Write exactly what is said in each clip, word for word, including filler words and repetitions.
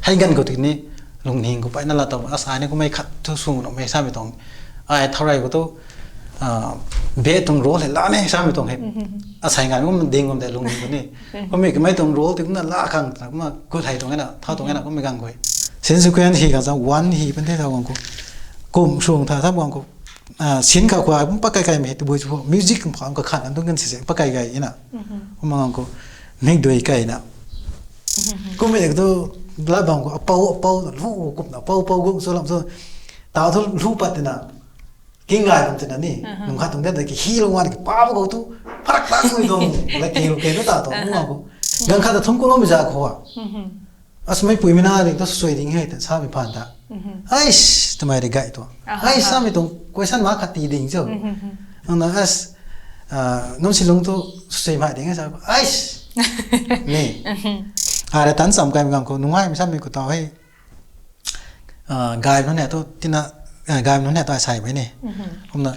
Hei ganv khou tiki ni lungning khou pai na la tau, asai ni kummei khat thu sw nuh mei samei tuang. Ai thau rey khou tu, ah, be tuang role hei la ni samei tuang hei. Asai ngai kum ding kum de lungning khou ni. Kummei kamei tuang role ti kumna la khang, kumna gut hei tuang na, thau tuang na, kummei ganv khou. Scene sequence hi khang sa one hi pan the thau ganv khou. Kum sung tha thau ganv khou. Ah, scene khou khou ai kum pakai kai mei, tabui chu music kum khou kakhan an tuang kan si se pakai kai na. Kum ganv khou. Mik dui kai na. Kummei tu la bang khou apau, apau, lu kum na, apau, apau kum so lam so. Tau thu lu pat na. King ngai lam tina ni, nung khat tuang de ki hi lung wan ki pa bo khou tu, pharak tak sui tuang, la ki lu ke tu ta tuang, nung khou. Ganv khat ta thum kum lou mi za khou a. As mei pui mi na ring ta sui ding hei ta sa mi phan ta. Ais, twmei ri gay tuang. Ais, sa mi tuang, question ma khat ti ding cho. Nang na as, ah, nung si lung tu sui mai ding sa. Ais. Ni. Ara tan sam kai mi ganv khou, nung ai mi sa mi khou tau hei. Ah, gay nunc ne tu tina, ah, gay nunc ne tu asai mei ni. Kumna,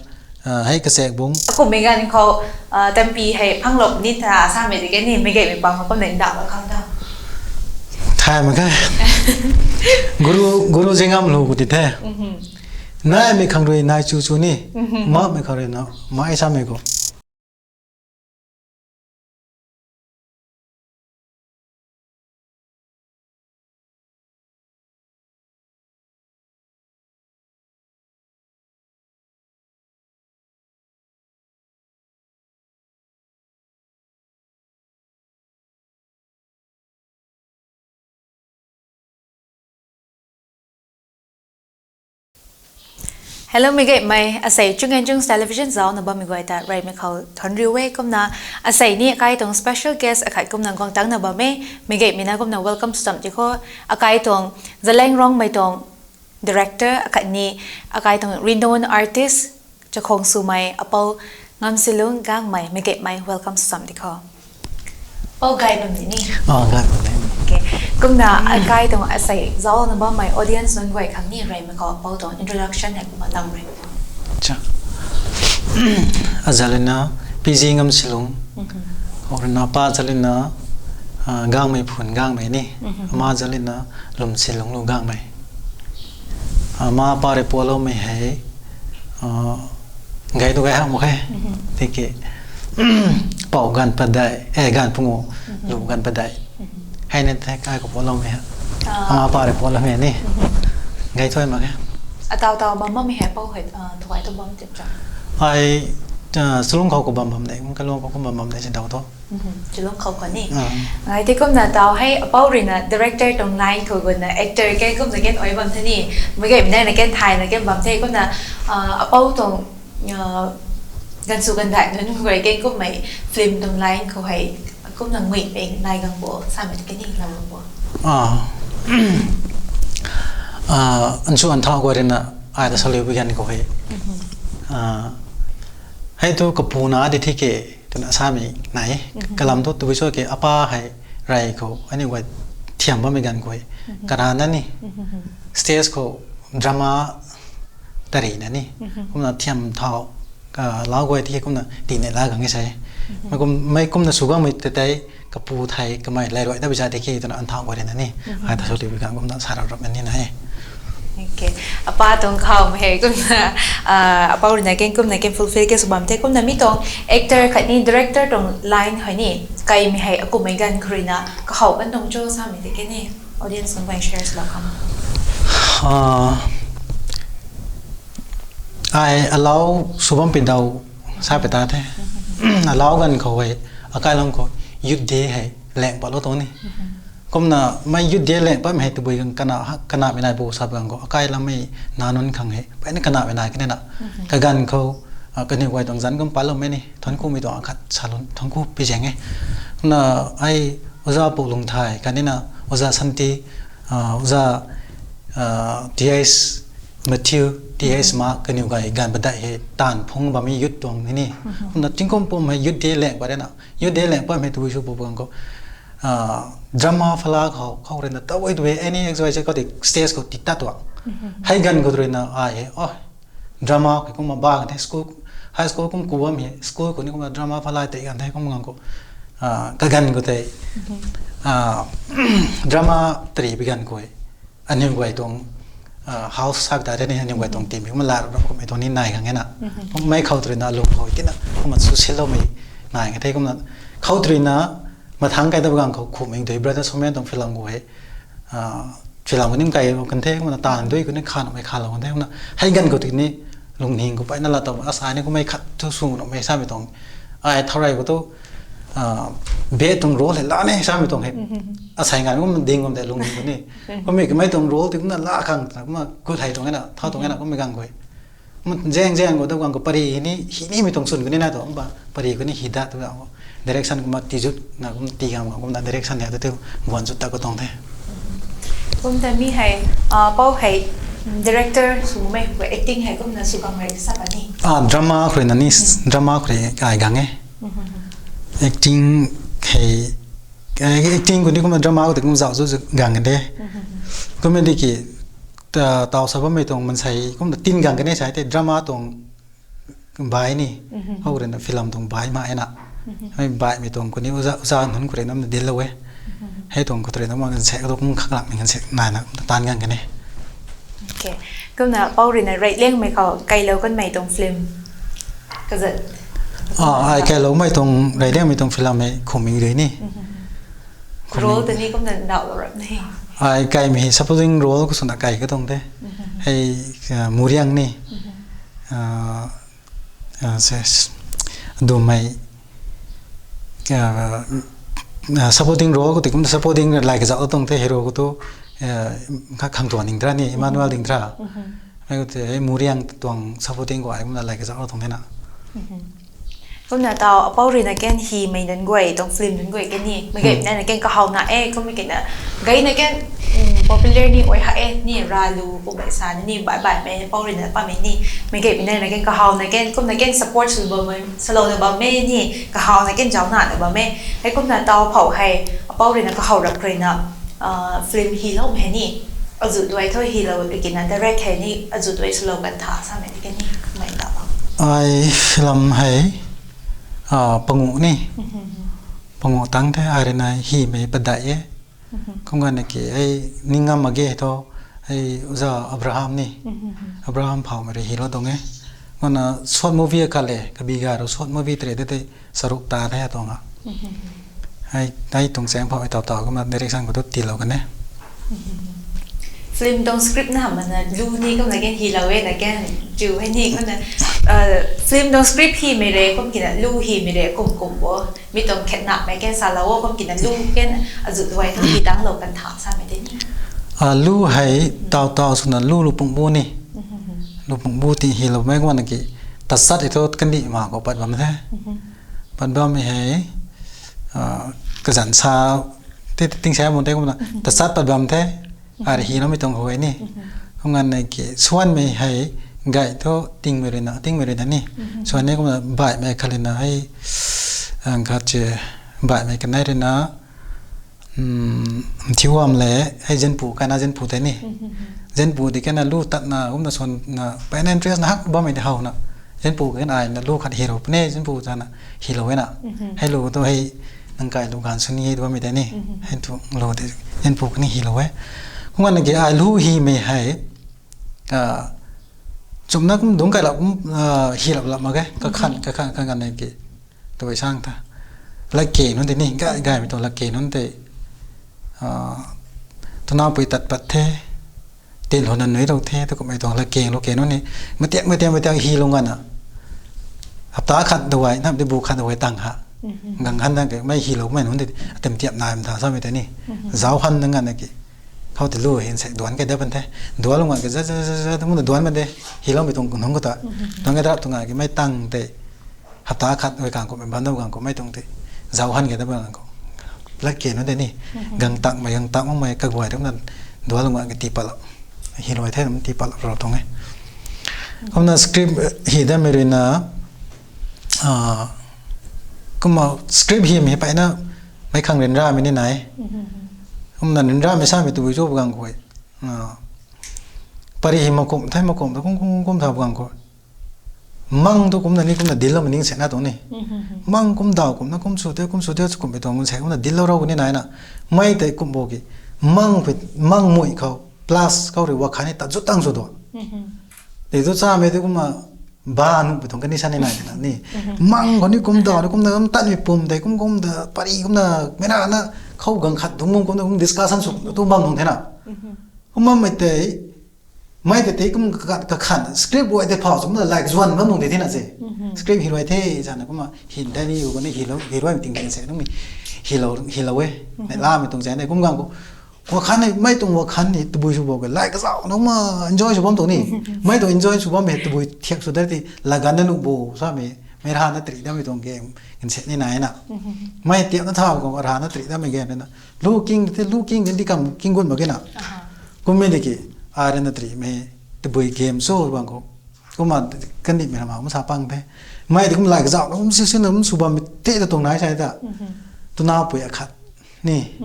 ah, hei kasek bung. Kum mei ganv khou, ah, tampi hei phang lop ni tha samei di ke ni, mei gay mei pang kum nei da ba khang da. Thay ma kai. Guru, guru jingam lu ku ti the. Nai mei khang rui nai chu chu ni. Ma mei khang rui na, ma ai samei khou. Hello, mei gay mei, asei Chung and Chung's Television zauc na bammei guay ta, rey mei khou thuanc riu e kumna, asei ni akai tuang special guest akhat kumna guang tang na bam e, mei gay mei na kumna welcome sw tam ti kho, akai tuang, Zeliangrong mei tuang, director akhat ni, akai tuang renowned artist, Chakhong Swmei, apou Ngamsilung Gangmei, mei gay mei welcome sw tam ti kho. Pou gay bam di ni. Ah, gay bam di. Okay. Kumna akai tuang asei zauc na bammei audience nunc guay khang ni rey mei khou pou tuang introduction hei kumna tam rey. Cha. Azalina, P G Ngamsilung. Khou rui na pa zalina, ah, Gangmei Phun Gangmei ni. Ama zalina, Lwmsilung Lu Gangmei. Ah, ma pa rui pualoumei hei, ah, gay tu gay ha mak khe. Tiki, pou ganv padei, eh, ganv pungu, lu ganv padei. Hei ni the kai khou pualoumei ha. Ah. Ama pa rui pualoumei ni. Gay thuy mak khe. Atau tau bam bammei hei pou hei, ah, thuay tu bam tip cha. Ai, ah, Shillong khou khou bam bam de, kalung khou khou bam bam de si dau tho. Shillong khou khou ni. Ah. Ngai tei kumna tau hei, apou rui na director tuang line khou gun na actor ken kumna ken oi bam the ni. Mei gay mei na ken thay na ken bam the kumna, ah, apou tuang, ah, gansu gandai nunc guay ken kummei film tuang line khou hei kumna ngui peng nai gang bo, samei ken ni lam bo. Ah. Ah, ansu anthau guay rui na, ai ta saliu bi gan khou hei. Ah, hei tu kapu na di thi ke, twna samei nai. Kalam thu tabui cho ke apa hei rey khou, aniu guay thiam bammei ganv khou hei. Karana ni. Stage khou drama tari na ni. Kumna thiam thau, ah, lau guay thi kumna ti nei la gang e sai. Mei kum, mei kumna sw gang mei tei tei, kapu thei, kamei lay ruai ta bi za di ke, twna anthau guay rui na ni. Ai ta saliu bi gan kumna sa rap rap ni na e. Okay. Apa tuang khou mei hei kumna, ah, apou rui na ken kumna ken fulfill ke sw bam the kumna mi tuang actor khat ni director tuang line hei ni. Kai mei hei akum mei ganv khou rui na kahou kan tuang cho samei tei ken ni. Audience nunc guay share sw lou khang. Ah, ai alau sw bam pi dau sa pi ta the. Alau ganv khou hei, akai lam khou youth day hei leng pat lou tuang ni. Kumna mei youth day leng pat mei hei tabui khang kana, kana mei nai bu sa bam khou, akai lam mei na nunc khang hei, pai ni kana mei nai kani na. Kaganv khou, ah, kaniw guay tuang zanc kum pat lou mei ni, thuanc ku mei tuang akhat salou, thuanc ku pi zeng e. Kumna ai Oja Pu Lungthai, kani na Oja Santi, ah, Oja, ah, T H Matthew, T H Ma, kaniw guay ganv padei hei taanv phung bammei youth tuang ni ni. Kumna tingkum pum hei youth day leng pat rui na. Youth day leng pat mei tabui sw pu bam khou, ah, drama phala khou, khou rui na tawei tawei any X Y Z khou ti stage khou ti tat tuang. Hei ganv khou rui na ai hei, oh, drama khou kumna ba kan the school, high school kum ku bam hei, school khou ni kumna drama phala tei kan the kum gang khou, ah, kaganv khou tei. Ah, drama tari bigan koi. Aniu guay tuang, ah, house sab ta ni aniu guay tuang team kumna la ra kumei tuang ni nai gang e na. Kum mei khou tari na lung khou kina kumna su silou mei nai ka the kumna khou tari na mathang kai da gang khou khuming dui brother Somen tuang film guay. Ah, film ni kai kan the kumna tan dui kuni khan mei khan lou kan the kumna hei gan khou tini lungning khou pai na la tau asa ni kumei khat tu su no mei sa mei tuang. Ai thau rai khou tu, ah, be tuang role hei la ni sa mei tuang hei. Asai ngan kum ding kum de lungning khou ni. Kumei kumei tuang role ti kumna la khang ta kumna kut hei tuang na, thau tuang na kumei gang khou. Kum zeng zeng khou tu gang khou pari ni hi ni mei tuang sun kuni na tu, kum pari kuni hi da tu gang khou. Direction kumna ti zut na kum ti gang khou kumna direction ya tu tu guan zut ta khou tuang the. Kum ta mi hei, ah, pau hei, mm, director swmei hei acting hei kumna sw gang rei sa ka ni. Ah, drama khou rui na ni, drama khou rui ai gang e. Acting hei, eh, acting khou ni kumna drama khou ti kum zau zu gang de. Kumna di ki, ta, tau sa bammei tuang mansei kumna tin gang kani sai te drama tuang bai ni. Hou rui na film tuang bai ma e na. Hei bai mei tuang khou ni uza, uza nun khou rui na dil lou e. Hei tuang khou rui na ma kan sek tu kum khak lak ni kan sek nai na tan gang kani. Okay. Kumna pau rui na rei liang mei khou kai lou kan mei tuang film. Kazat. Ah, ai kai lou mei tuang rei liang mei tuang film hei khuming rui ni. Role ta ni kumna ndau lou rap ni. Ai kai mei supporting role khou swna kai ka tuang the. Hei, ah, Muriang ni. Ah, ah, ses. Dumei, ah, ah, supporting role khou ti kum supporting lai kazau tuang the hero khou tu, ah, kha khang tuan ding tra ni, Emmanuel ding tra. Hei khou te, hei Muriang tuang supporting khou ai kumna lai kazau tuang the na. Kumna tau apau rui na ken hi mei nunc guay tuang film nunc guay ken ni. Mei gay nai na ken kahau na e, kum mei ken na gay na ken, mm, popular ni oi ha e ni ralu kum bai sa ni bai bai mei pau rui na pa mei ni. Mei gay nai na ken kahau na ken, kumna ken support sw bam mei, salou na bam mei ni, kahau na ken zau na na bam mei. Hei kumna tau phou hei apau rui na kahau rap rui na, ah, film hi lou mei ni. Azu duai tho hi lou kina direct hei ni azu duai swlou kan tha sa mei ni ken ni. Mei ta. Ai film hei, ah, pangu ni. Pangu tang the, ai rui na hi mei padai e. Kum ganv na ki, ai ning ngam mak ge tho, ai uza Abraham ni. Abraham phau mei rui hi lou tuang e. Kumna short movie akhat le, kabi ga ru short movie tare de te saruk ta the tuang a. Ai, ai tuang cheng phau ai tau tau kumna direction khou tu ti lou kan e. Film tuang script na hamh na lu ni kumna ken hi lou e na ken chiu hei ni kumna, ah, film tuang script hi mei re kum kina lu hi mei re kum kum bo. Mi tuang khet na mei ken sa lou o kum kina lu ken azu duai tu hi tang lou kan tha sa mei te ni. Ah, lu hei tau tau swna lu lu pung bu ni. Lu pung bu ti hi lou mei kumna ki tasat i thu kandih ma khou pat bam the. Pat bam hei, ah, kazan sa, ti, ti, ting sa mun te kumna tasat pat bam the. Ai rui hi lou mei tuang khou e ni. Kum ganv na ki swan mei hei gay thu ting mei rui na, ting mei rui na ni. Swan ni kumna bai mei khat rui na hei, ang khat che bai mei kanei rui na, mm, thiu am le, hei zenpu kana zenpu te ni. Zenpu di kena lu tat na kumna swan na pai na interest na hak bam mei di how na. Zenpu kena ai na lu khat hi lou pune zenpu ta na hi lou e na. Hei lu tu hei nang kai lu gan sw ni e bam mei te ni. Hei tu lu te zenpu kani hi lou e. Kum ganv na ki ai lu hi mei hei, ah, chumna kum dungc kai lap kum, ah, hi lap lap mak ge. Kakhan, kakhan, kakhan na ki. Tui sang ta. Lak ke nunc tei ni, gay, gay mei tuang lak ke nunc tei, ah, twna pui tat pat the, tin lou na nui lou the, tu kummei tuang lak ke, lou ke nunc ni, matiak, matiak, matiak hi lou ngan na. Hapta khat duai, nam di bu khat duai tang ha. Gang han na ke, mei hi lou mei nunc tei, atem tiap nai mtha sa mei tei ni. Zau han na ngan na ki. Khou tei lu hin sek duan kai da pan the. Duan lou ngan ke, za, za, za, za, tu mun duan man de. Hi lou mei tuang nunc khou ta. Duan kai da tu ngan ke, mei tang tei. Hapta khat ui kang khou mei ban dau kang khou mei tuang tei zau han ke ta bang khou. Lak ke nunc tei ni. Gang tak mei, gang tak mak mei kaguay tu na duan lou ngan ke ti pat lou. Hi lou the, ti pat lou tuang e. Kumna script, eh, hi da mei rui na, ah, kumna script hi mei pai na mei khang rin ra mei ni nai. Kumna rin ra mei sa mei tu bui chu bang khou. Ah, pari hi makum, thei makum, ta kum, kum, kum, kum tha bang khou. Mang tu kumna ni kumna dil lou maning se na tuang ni. Mang kum daw kumna kum sw te, kum sw te, kumhmei tuang se kumna dil lou rou ni nai na. Mei tei kum bo ki. Mang pui, mang mui khou, plus khou rui wakhan ni tat zut tang sw do. Tei tu chamei tei kumna ba nu pui tuang kani sa ni nai na ni. Mang khou ni kum daw ni kumna kum tat ni pum tei kum kum da pari kumna mei na na khou gang khat dung kum kumna kum discussion sw tu bam nung the na. Kumna mei tei, mei tei tei kum ka, kakhan script guay tei phau sw kumna like zuan bam nung tei the na se. Script hi rui the, zana kumna hin tei ni u kumna hi lou, hi rui ting ting se, nung hi lou, hi lou e. Nai lamei tuang se, nai kum gang khou. Wakhan ni, mei tuang wakhan ni, tabui sw bo ke, like kazauh nung ma enjoy sw bam tuang ni. Mei tuang enjoy sw bam he, tabui thiak sw dar ti, lagan na nuh bo, sa mei, mei ra na tri da mei tuang game, kan se ni nai na. Mei tiap na tha ko, ra na tri da mei game na. Lu king, te lu king, di kam, king gun ma ke na. Kum mei di ki, a re na tri mei, tabui game so bang ko. Kumna kandih mei ramh mak sa pang the. Mei tei kum like zauh, kum si si na kum sw bam mei te ta tuang nai sa ta. Tuna pui akhat ni.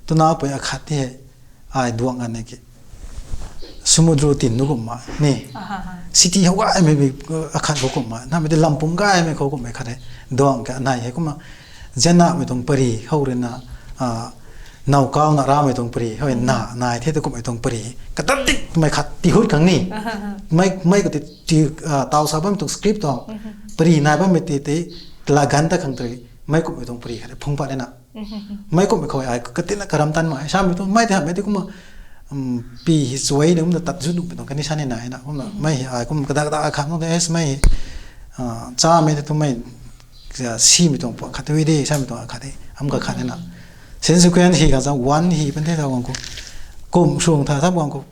Tuna pui akhat ti he. Ai duang kan ki. Sumudru tin nu kumna ni. City hou gaymei bi, akhat khou kumna. Na mei tei lampung gaymei khou kumhmei khat he. Duang ka nai he kumna. Zanna mei tuang pari, hou rui na, ah, nau kau na ra mei tuang pari, hou na, nai the tu kumhmei tuang pari. Katat dik mei khat ti hut khang ni. Mei, mei ko ti, ti, ah, tau sa bam tuang script tuang. Pari nai bam mei ti, ti, la gan ta khang tei, mei kumhmei tuang pari khat phung pat na. Mei kumhmei khou ai, katina karam tan mei, sa mei tuang, mei ti ha, mei ti kumna, um, pi hi chuai ni kumna tat zut nuh mei tuang kani sa ni nai na. Kumna, mei hi ai, kum kada kada khat nung te, es mei hi, ah, cha mei te tu mei, simei tuang puak khat tei de, samei tuang khat tei, am kakhat na. Scene sequence hi kang sa one hi pan the ta guang khou. Kum suang tha sa guang khou.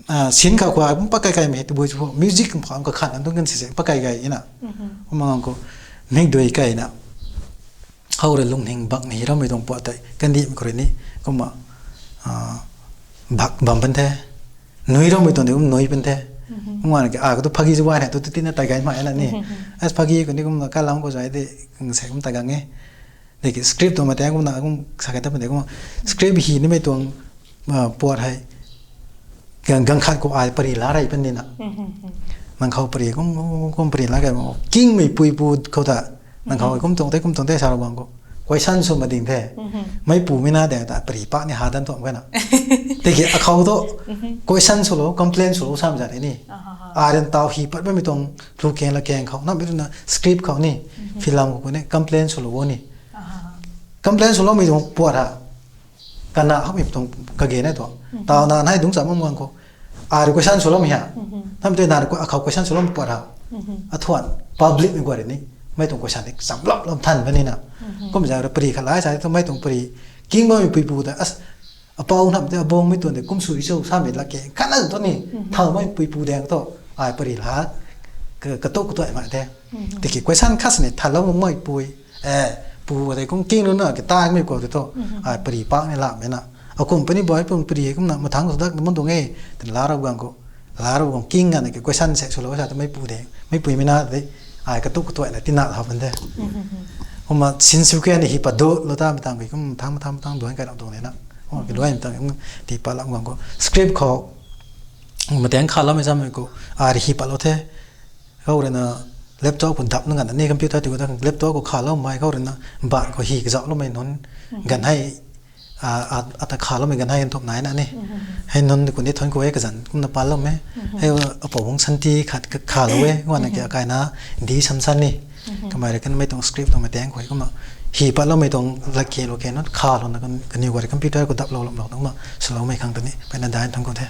Ah, scene kha khou ai kum pakai kai mei, tabui chu music kum kha am kakhat na tuang kan se se pakai kai na. Kum guang khou. Mik dui kai na. Hou rui lungning bak ni hi ramei tuang puak tei, kandih mei khou rui ni. Kumna, ah, bak bam pan the. Nui ramei tuang de kum nui pan the. Kum guang ki, ah, ka tu phagi zu wai na, tu tu tina tai gai mei na ni. As phagi ko ni kum ka lam khou zai de, kang se kum tai gang e. Dei ki script tuang mei tei kum na kum sa kai ta pan de kum. Script hi ni mei tuang, ah, puat hei. Gang, gang khat khou ai pari la rei pan ni na. Nang khou pari kum, kum, kum, kum pari la kai mo. King mei pui pu khou ta. Nang khou kum tuang tei, kum tuang tei sa rou guang khou. Question sw ma ding the. Mei pu mei na de ta pari pak ni ha dan tuang kai na. Tiki akhou tu question sw lou, complain sw lou sam za ni. Ai ren tau hi pat mei tuang lu keng la keng khou. Na mei tu na script khou ni. Film khou ni complain sw lou ni. Complain sw lou mei tuang puat ha. Kana hapmei tuang kage na tuang. Tau na nai dungc cham bam guang khou. Ai rui question sw lou mei ha. Tham tei na rui akhou question sw lou mei puat ha. Athuan public mei guay rui ni. Mei tuang question ni cham lap lap than bam ni na. Kum za rui pari khat lai sa tu mei tuang pari. King bam mei pui pu ta as. Apou nam tei abong mei tuang tei kum sui cho sa mei lak ke. Khat na tu ni. Thau mei pui pu deng tu. Ai pari la. Ka, ka tu ka tu ai ma te. Tiki question khat ni than lou mei pui. Eh, pu tei kum king lou na, ki tai mei khou tei tu, ai pari pak ni la mei na. A kum puni boi pung pari kum na, mathang sw dak mun tuang e, tin la rou guang khou. La rou guang king na, ki question se sw lou sa tu mei pu de, mei pui mei na de, ai ka tu ka tuai na, tina la pan de. Kumna scene sequence ni hi pat du, lou ta mei tang ki kum thang, thang, thang, duan kai rou tuang de na. Kumna ki luai mei tang, kum ti pat lam guang khou. Script khou, mei tang kha lou mei zam mei khou, ai hi pat lou the. Khou rui na laptop khou dap na ngan ni computer ti khou ta laptop khou kha lou mei khou rui na ban khou hi kazauh lou mei nunc gan hei, a, a, ata kha lou mei gan hei nthum nai na ni. Hei nunc khou ni thon khou hei kazan kumna pan lou mei. Hei apou bung santi khat ka kha lou e, wana kia kai na di sam san ni. Kamei rui kan mei tuang script tuang mei tang khou kumna hi pat lou mei tuang lak khe lou khe nunc kha lou na kan, kaniw guay rui computer khou dap lou lou lou kumna sw lou mei khang ta ni. Pei na dai thon khou the.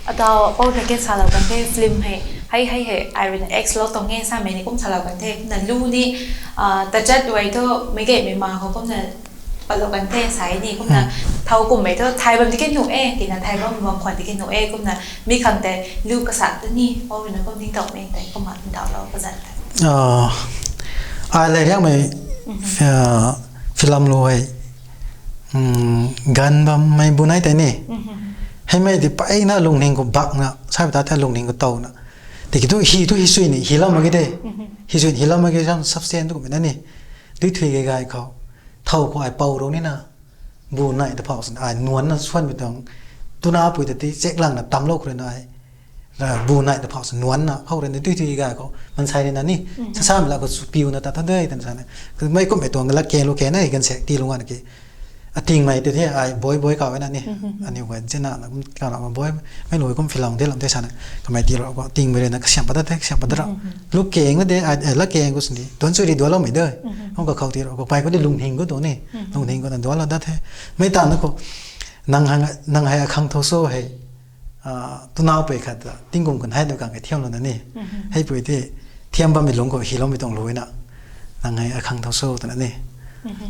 Atau pou na ke salou kan the film hei, hei, hei, hei, ai rui na X lou tuang e sa mei ni kum salou kan the. Na lu ni, ah, tachat rui tu mei ge mei ma khou kum na pat lou kan the sa ni kum na thau kum mei tu thai bam di ke nu e, tina thai bam bam khwan di ke nu e, kum na mi khang tei lu kasak tu ni, pou rui na kum ding tau mei tei kum ma ding tau lou kazan tei. Ah, ai lai riak mei, ah, film lu hei, um, gan bam mei bu nai tei ni. Hei mei di pei na lungning khou bak na, sai ta ta lungning khou tau na. Tiki tu hi tu hi sui ni, hi lam ma ki de. Hi sui ni, hi lam ma ki sam substance tu kum na ni. Dui thui gai gai khou. Thau khou ai pou rou ni na. Bu nai ta phau sin, ai nuan na suan mei tuang. Tuna pui ta ti chek lang na tam lou khou rui na ai. bu nai ta phau sw nuanna khou rui na tui tui gay khou mansei rui na ni, sa samei la khou sw piuna ta tha de twna sa na. Mei kummei tuang la ke lu ke na i kan sek ti lu nga na ki. Atingmei tei the ai boi boi kaw na ni. Aniu guay zina na kum kaw na boi, mei lu kum film de lam tei sa na. Kamei ti lu khou atingmei rui na kasiam pat da the, kasiam pat da ra. Lu keng na de, ai, eh, la keng khou sini. Tuan sui ri dualoumei de. Kum ka khou ti lu khou pai khou di lungning khou tu ni. Lungning khou na dualou da the. Mei tang na khou, nang hei, nang hei akhang tho so hei. Ah, tunau pei khat ta, tingkum kan hei dui kang ke thiam lou na ni. Hei pui te, thiam bammei lung khou hi loumei tuang lui na. Nang hei akhang tho so twna ni.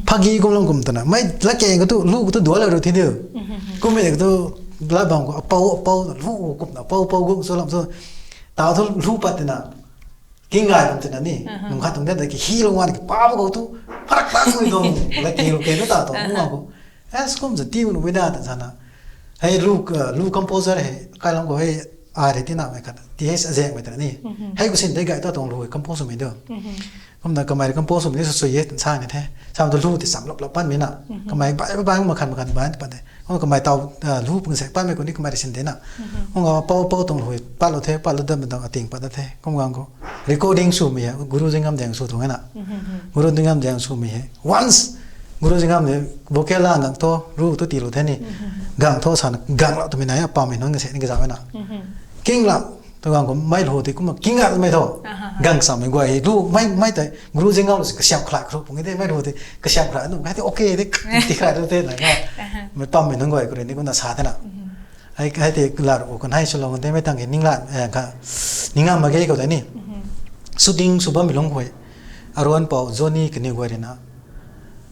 Phagi kum lung kum twna. Mei la keng khou tu, lu khou tu dualou ru thi diu. Kummei khou tu, la bam khou, apou, apou, lu khou kum na, apou, apou kum so lam so. Tau thu lu pat twna. King gay kum twna ni. Nung khat tuang de da ki hi lou wan ki pa khou tu. Pharak pharak sui tuang. La keng lu keng tu ta tuang, nung khou. Es kum za ti nu wina ta sana. Hei lu, eh, lu composer hei, kai lam khou hei, ai rei ti na mei khat. Ti hei sa zek mei ta ni. Hei ku sin tei gay ta tuang lu compose mei do. Kum na kamei compose mei ni sa sui ye, sa ni the. Sa tu lu ti sam lap lap pan mei na. Kamei bai, bai, bai, makhan, makhan, bai, pan de. Kum kamei tau, eh, lu pung sek pan mei ku ni kamei rei sin de na. Kum ga pau, pau tuang lu, pat lou the, pat lou dam dam ating pat da the. Kum gang khou. Recording sw mei he, Guru Zingam Deng sw tuang e na. Guru Zingam Deng sw mei he. Once Guru Zingam de vocal la gang tho, ru tu ti lu the ni. Gang tho sa na, gang la tu mei na, apam mei nunc ka se ni ka zau na. King la, tu gang khou mei lu ti kum king la mei tho. Gang sa mei guay, lu mei, mei tei, Guru Zingam lu si kasiam khlai khru pung de, mei lu ti kasiam khlai, nu, mei ti okay de, ti khlai lu the na. Mei pam mei nunc guay khou rui ni kum na sa the na. Hei, hei te lar u kan hei sw lou kan te mei tang ke ning la, eh, ka, ning ngam mak ge khou tei ni. Shooting sw bammei lung khou. Aruan pou Johnny kaniw guay rui na.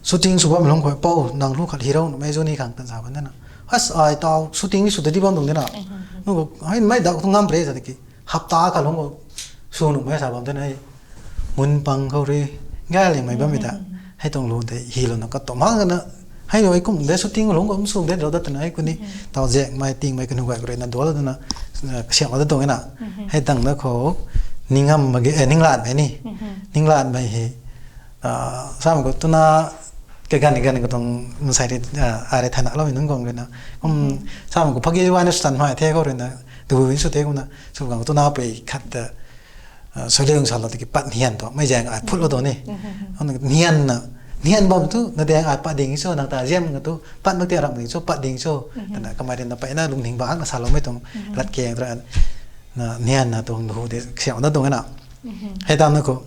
Shooting sw bammei lung khou pou nang lu khat hero na mei Johnny khang tan sa ban de na. As ai tau shooting ni sw ta di bam tuang de na. Nung khou, hei mei dak tu ngam pre sa de ki. Hapta khat lung khou sw nuh mei sa bam de na hei. Mun pang khou rui, gay liangmei bammei ta. Hei tuang lu tei hi lou na ka tuang hang na. Hei lou hei kum de shooting lung kum sw de lou dat na hei ku ni. Tau zek mei ting mei kanu gay khou rui na dualou na, eh, kasiam lou dat tuang e na. Hei tang na khou, ning ngam mak ge, eh, ning lat mei ni. Ning lat mei hei, ah, sa mei khou tu na, kaganv kaganv khou tuang mansei rui, ah, ai rui thana lou mei nunc guang rui na. Kum, sa mei khou phagi wai na stan hmai the khou rui na, tu win sw the kum na, sw gang tu na pui khat ta, ah, sw liang sa lou tiki pat nian tu, mei zang ai phut lou tu ni. Kum na nian na, nian bam tu, na dang ai pat ding sw, nang ta ziam nga tu, pat mak ti ram ding sw, pat ding sw. Tana kamei rui na pat na lungning bak na sa lou mei tuang, lat keng tu ra, na nian na tuang lu de, kasiam na tuang e na. Hei tang na khou,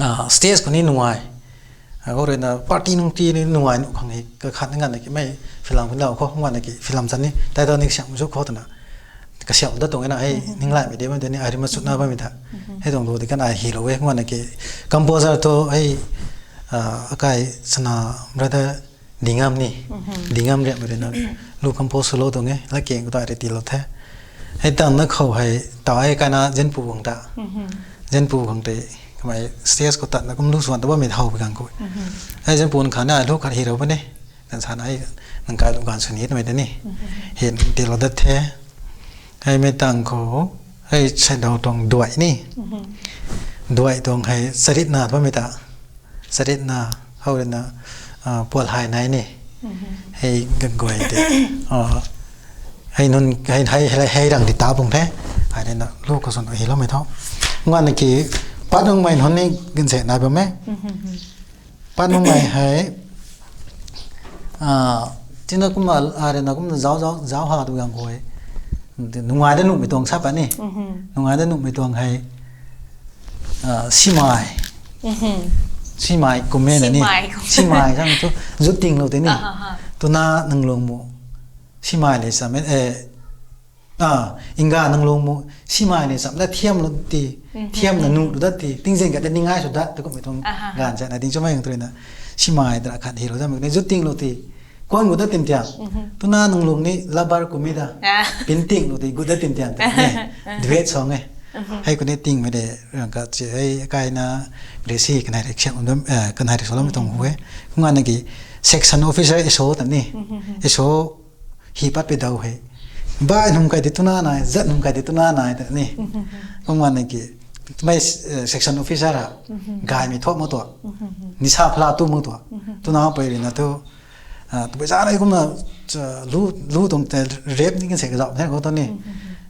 ah, stage khou ni nungai. Ah, khou rui na party nung ti ni nungai nu khang hei, kakhat ngan na ki mei film khou nau khou, ngan na ki film chan ni, title ni kasiam zu khou twna. Kasiam dat tuang e na, hei, ning lai mei de bam de ni, ai rui ma chutna bammei ta. Hei tuang lu de kan ai hi lou e, ngan na ki composer tu, hei, ah, akai sana brother Dingam ni. Dingam riak mei rui na lu compose sw lou tuang e, la keng khou ta rui ti lou the. Hei tang na khou hei, tau hei kai na Zenpu khang ta. Zenpu khang tei, kamei stage khou tat na kum lu swan ta bammei how bi gang khou. Hei Zenpu khang na lu khat hi rou ba ni. Kan sa na hei, nang kai lu gan sw ni twmei ta ni. Hei ti lou dat the. Hei mei tang khou, hei sai dau tuang duai ni. Duai tuang hei charit na bammei ta. Charit na, hou rui na, ah, pual hai nai ni. Hei gagguay de. Ah, hei nun, hei, hei, hei, hei rang di ta bung the. Hai rui na, lu khou swn hi lou mei tho. Ngan na ki, pat nung mei nun ni gan se nai bam e. Pat nung mei hei, ah, tina kum a, a rui na kum na zau, zau, zau ha tu gang khou hei. Nungai da nuhmei tuang sa pat ni. Nungai da nuhmei tuang hei, ah, simai. Simai kum e na ni. Simai kum. Simai sang tu, zut ting lou tei ni. Tuna nang lung mu. Simai le sa me, eh, ah, inga nang lung mu. Simai le sa me, thiam lou ti. Thiam na nuh lou dat ti. Tingzin ka te ning ai sw dat, tu kum mei tuang gan sa na ting chumai yang tu rui na. Simai da khat hi lou da me, zut ting lou ti. Kuan gut dat tim tiang. Tuna nang lung ni labar kum e da. Pin ting lou ti gut dat tim tiang ta ni. Duet song e. Hei khou ni ting mei de, rang ka chi, hei, kai na, resi, kanai rei siam, eh, kanai rei sw lou mei tuang hu e. Kum ngan na ki, section officer S O ta ni. S O hi pat pi dau hei. Bai num kai di tuna nai, zat num kai di tuna nai ta ni. Kum ngan na ki, mei, eh, section officer ha, gay mei thok mo tua. Nisa phala tu mo tua. Tuna pei rui na tu, ah, tu pei za nai kum na, cha, lu, lu tuang te rep ni kan se ka zau, he ko ta ni.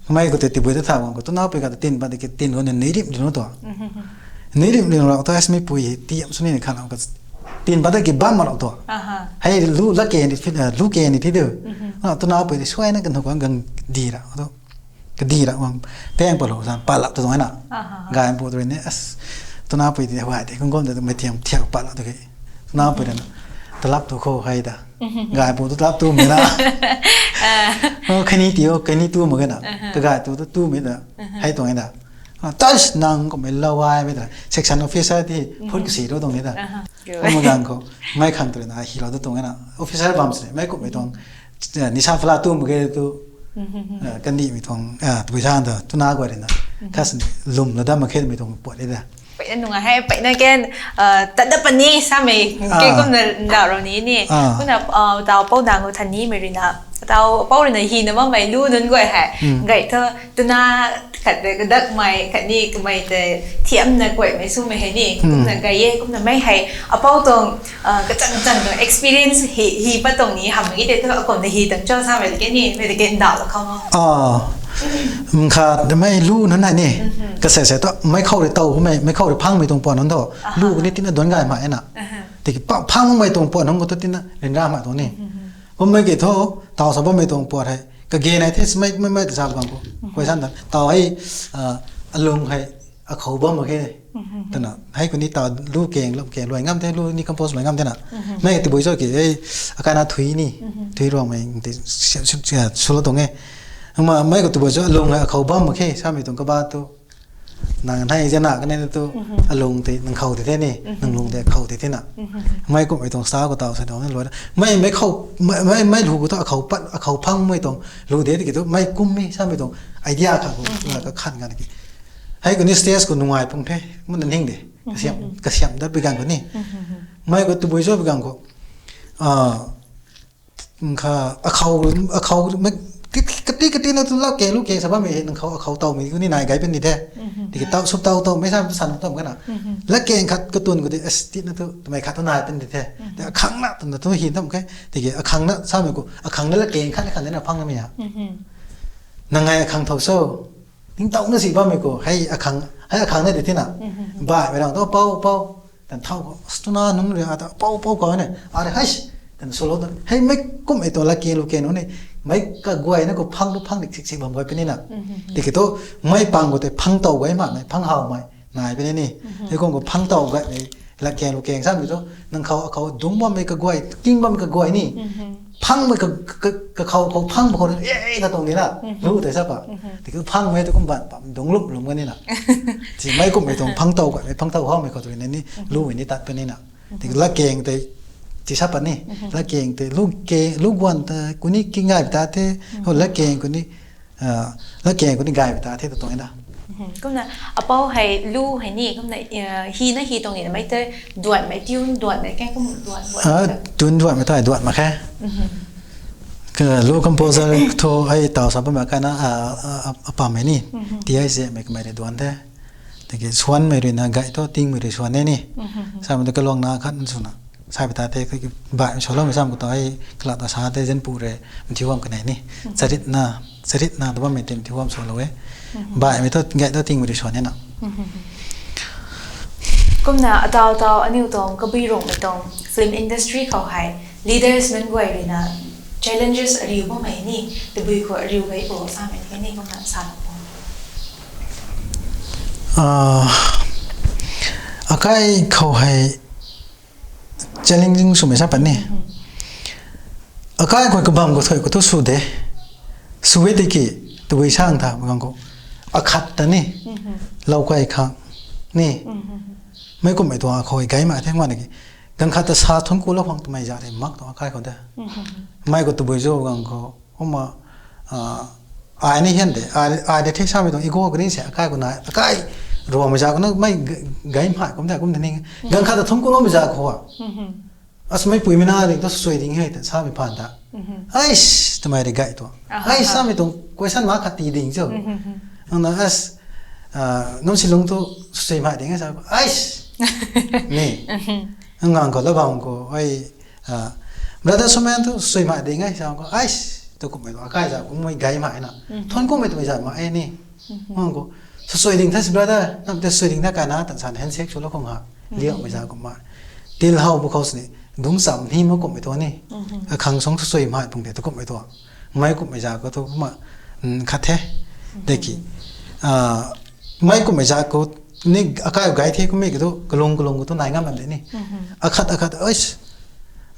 Mei khou tei tabui ta tha guang khou, tuna pui kha ta tin pat de ki tin khou ni neirim di nu tu. Neirim di rau tu, as mei pui hei tiam sw ni ni khan ka tin pat de ki bam ma rau tu. Hei lu la ke ni, lu ke ni thi de. Tuna pui de suai na kan hou kan gang di ra tu. Kadi ra wang peng pa lo zan pa lap tu tuang na. Gay pu tu ni as tuna pui di huai de kung gom de mei tiam thiak pa lap tu ki. Tuna pui de na. Talap tu khou hei da. Gay pu tu talap tu mei na. Oh, kani ti o, kani tu ma gana. Ka gay tu tu tu mei da. Hei tuang da. Tais nang ko mei lawai mei da. Section officer ti phut kasi ro tuang ni da. Ko ma gang ko. Mei khang tu na hi lo tu tuang na. Officer bam se mei ko mei tuang. Nisa phala tu ma ge tu. Kandih mei tuang. Tabui sang da. Tuna guay na. Kas lum la da ma khe mei tuang puat de da. Peyna nung hei, peyna ken, tat da pani samei, ke kumna ndau rau ni ni. Kumna, tau pou dang khou than ni mei rui na. Tau pou rui na hi na bammei lu nunc guay hei. Gay thu, tuna khat de kadak mei, khat ni kamei tei thiam na kuaimei swmei hei ni. Kumna gay e, kumna mei hei. Apou tuang, kachang chang tuang experience hi, hi pat tuang ni ham ki tei thu akumna hi tuang cho samei de ke ni, mei de ke ndau la khou. Mkha de mei lu nunc hei ni. Kasei sei tu, mei khou rui tau, mei, mei khou rui phang mei tuang puan nunc tu. Lu kani tina duan gay ma e na. Tiki pa-, phang mei tuang puan nunc khou tu tina ryanra ma tuang ni. Bammei ki thu, tau sa bammei tuang puat hei. Kage nai the, mei, mei, mei, zap gang khou. Question ta, tau hei, alung hei, akhou bam ma khe. Tana, hei kuni tau lu keng, lu keng, luai ngam the, lu ni compose luai ngam the na. Mei tabui cho ki, hei, akana thui ni, thui ruang mei, ti, si, si, si, sulo tuang e. Ma, mei khou tabui cho, alung hei, akhou bam ma khe, samei tuang kaba tu. Nang hei zana kane tu, alung tei nang khou tei the ni, nang lung tei khou tei the na. Mei kum mei tuang style khou tau sa dau ni luai. Mei, mei khou, mei, mei, mei lu khou tu akhou pat, akhou phang mei tuang lu de tiki tu, mei kum mei samei tuang idea kha khou, la ka khan gan ki. Hei kuni stage khou nungai pung the, mun na ning de. Kasiam, kasiam dat bi gang khou ni. Mei khou tabui cho bi gang khou. Kha akhou, akhou, mei, kati, kati, kati na tu lau ke, lu ke, sa bammei, nang khou, akhou tau mei, kuni nai gay pen ni the. Tiki tau, sup tau, tau, mei sa, tu san tau, kana. La ke khat, katun khou di, as, ti na tu, tumei khat tu nai pen di the. Te akhang na, tu na tu hin tam ke. Tiki akhang na, samei khou, akhang na la ke khat, khat na phang na mei ya. Nang ngai akhang thau so. Ning tau na si bammei khou, hei akhang, hei akhang na di the na. Bai, mei rang tu, pau, pau. Tan thau khou, as tuna nunc rui ata, pau, pau khou ne, are hais, tan solo tan, hei mei kum e tu la ke lu ke nu ni, mei kaguay na khou phang lu phang dik sik sik bam guay pini na. Tiki tu, mei pang khou tei phang tau guay ma, mei phang hau mei, nai pini ni. Hei kum khou phang tau guay mei, la ke lu ke sam tu, nang khou, khou dung bam mei kaguay, king bam mei kaguay ni. Phang mei ka, ka, ka khou, khou phang mei khou, e, e, ka tuang ni na. Lu tei sa pa. Tiki phang mei tu kum ban, pam dung lup lum ka ni na. Ti mei kum mei tuang phang tau ka, mei phang tau hau mei khou tu ni, lu ni tat pa ni na. Tiki la keng tei, ti sa pa ni. La keng tei, lu ke, lu guan ta, kuni ki ngai ta the, ho la keng kuni, la keng kuni gay ta the ta tuang na. Kumna, apou hei lu hei ni, kumna, hi na hi tuang ni na mei tei, duan mei, tune duan mei, keng kum duan, duan. Tune duan mei tei, duan ma khe. Ka lu composer thu hei tau sa pa ma ka na, a, a, a pa mei ni. Ti hei se mei ka mei rui duan the. Tiki suan mei rui na gay thu, ting mei rui suan e ni. Sa mei tu ka luang na khat sw na. Sa pi ta the, ka ki bai solo mei sam khou tu hei, kala ta sa the, zan pu re, mthi wam ka nei ni. Charit na, charit na, tu bam mei tim thi wam solo e. Bai mei thu, gay thu ting mei rui suan e na. Kumna, atau tau, aniu tuang, kabui rung mei tuang, film industry khou hei, leaders nunc guay rui na, challenges ariu bammei ni, tabui khou ariu gay po, sa mei the ni, kumna, sa na po. Ah, akai khou hei, challenging swmei sa pat ni. Akai khou kabam khou thoi khou tu sw de. Sw e tiki, tabui sang tha, bang khou. Akhat ta ni. Lau kai khang ni. Mei kum mei tuang akhou gay ma the ngwan ki. Gang khat ta sa thun ku lou khang twmei za the mak tuang akai khou de. Mei khou tabui zo gang khou. Kumna, ah, ai ni hian de, ai, ai de thei samei tuang ego kani se, akai khou na, akai ruangmei za khou na, mei g-, gay mhai kum de, kum de ni. Gang khat ta thum kum loumei za khou a. As mei pui mei na ding tu sui ding hei, ta samei phan ta. Ais, twmei de gay tuang. Ais, samei tuang question ma khat ti ding cho. Ang na as, ah, ngam si lung tu sui mhai ding sa. Ais. Ni. Ang ngang khou la bam khou, ai, ah, brother Sumen tu sui mhai ding ai sa khou. Ais. Tu kummei tu akai za kummei gay ma na. Thon kummei tu za ma e ni. Hang ko, sasui ding tha si brother, nam te sui ding tha kai na, tan san handshake sw lo khong ha. Liau mei za kumma. Til hau bu khou sini, dung sam ni mo kummei tu ni. Akhang song sasui mai pung de tu kummei tu. Mai kummei za ko tu kumma, khat the. Deki. Mai kummei za ko ni akai gay the kummei ki tu, kalung kalung ko tu nai ngam lam de ni. Akhat, akhat, ois.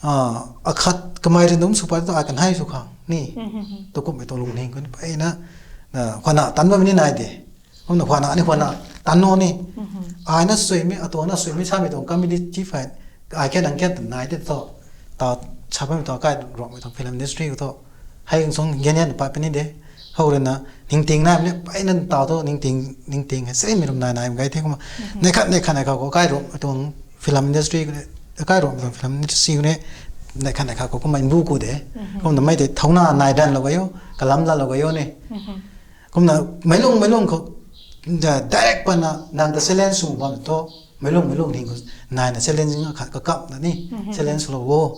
Akhat kamei rin dum sw pa tu akan hai sw khang ni. Tu kummei tu lungning ko ni, pai na, khwana tan bam ni nai de. Kumna khwana ni khwana tan no ni. Ai na sui mi, atu na sui mi sa mi tuang community fai. Ai khe nang khe tan nai de to. Ta sa pa mi tu akai ruang mi tuang film industry ko to. Hei song gen yan pa pini de. Hou rui na, ningting nai mi, pai na tau tu, ningting, ningting, hei, sei mi rum nai nai, gay the kumma. Nei khat, nei khat, nei khat, ko kai rom, tuang film industry, kai rom, tuang film industry ne, nei khat, nei khat, ko kumma inbu ku de. Kumna mei te, thauna nai dan lo gayo, kalam la lo gayo ne. Kumna, mei lung, mei lung ko, direct pa na, nang ta challenge sw bam to, mei lung, mei lung ning ko, nai na challenge nga khat, kakap na ni, challenge lo wo.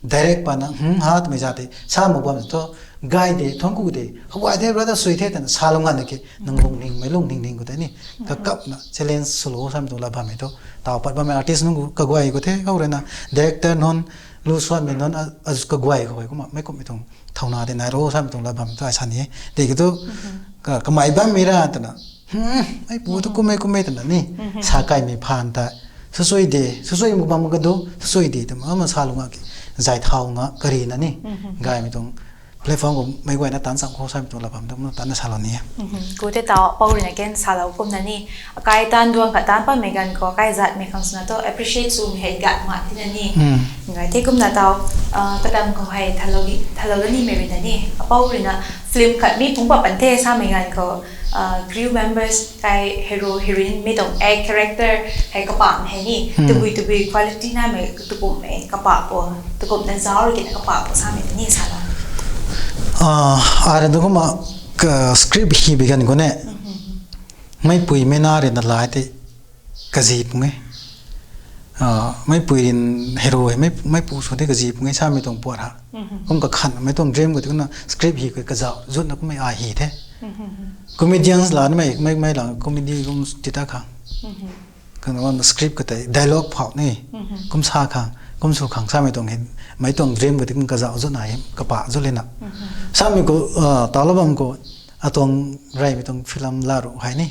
Direct pa na, hmm, ha, twmei za te, sa mak bam to, gay de, thong ku de, hawai de, brother sui the, tan sa lung nga na ke, nang lung ning, mei lung ning ning ku te ni, kakap na, challenge sw lo, sa mi tu la bam e to, tau pat bam e artist nunc ku, kaguay ku the, kau rui na, director nunc, lu suan mi nunc, a, a, kaguay kaguay kumma, mei kummei tuang, thauna de nai ro, sa mi tuang la bam e to, ai sa ni, de ki tu, ka, kamei bam mi ra, tana, hmm, ai pu tu kummei, kummei tana ni, sa kai mi phan ta, sasui de, sasui mu bam ka du, sasui de, tama, ama sa lung nga ki, zai thau nga, kari na ni, gay mi tuang, platform ko mei guay na tan sam khou sa mi tuang la bam tu, tan na sa lo ni. Ku te tau, pau rui na ken sa lo kumna ni, akai tan duang khat tan pa mei ganv khou, akai zat mei khang swna tu, appreciate sw mi hei gat ma tina ni. Ngai the kumna tau, ah, kadam khou hei, thalo ni, thalo ni mei rui na ni, apau rui na, film khat mi phungc pa pan the sa mei ganv khou, ah, crew members, kai hero, heroine, mi tuang act character, hei kapam hei ni, tabui, tabui quality na mei, tukum mei, kapa po, tukum na zau rui kina kapa po, sa mei ni sa la. Ah, ai ra tu kumma, ka script hi bi ganv khou ne, meipui mei na rui na lai te, kazi pung e. Ah, meipui rin hero hei, mei, mei pu sw de kazi pung e, sa mi tuang puat ha. Kum kakhan, mei tuang dream ko tu na script hi ko kazau, zut na kummei ai hi the. Comedians la ni mei, mei, mei la comedy kum ti ta khang. Kan wan script ka tei, dialogue phau ni, kum sa khang, kum sw khang, sa mi tuang hin, mei tuang dream ko ti kum kazau zut na him, kapa zut le na. Sa mi ko, ah, tau la bam ko, atuang rey mi tuang film la ru hei ni.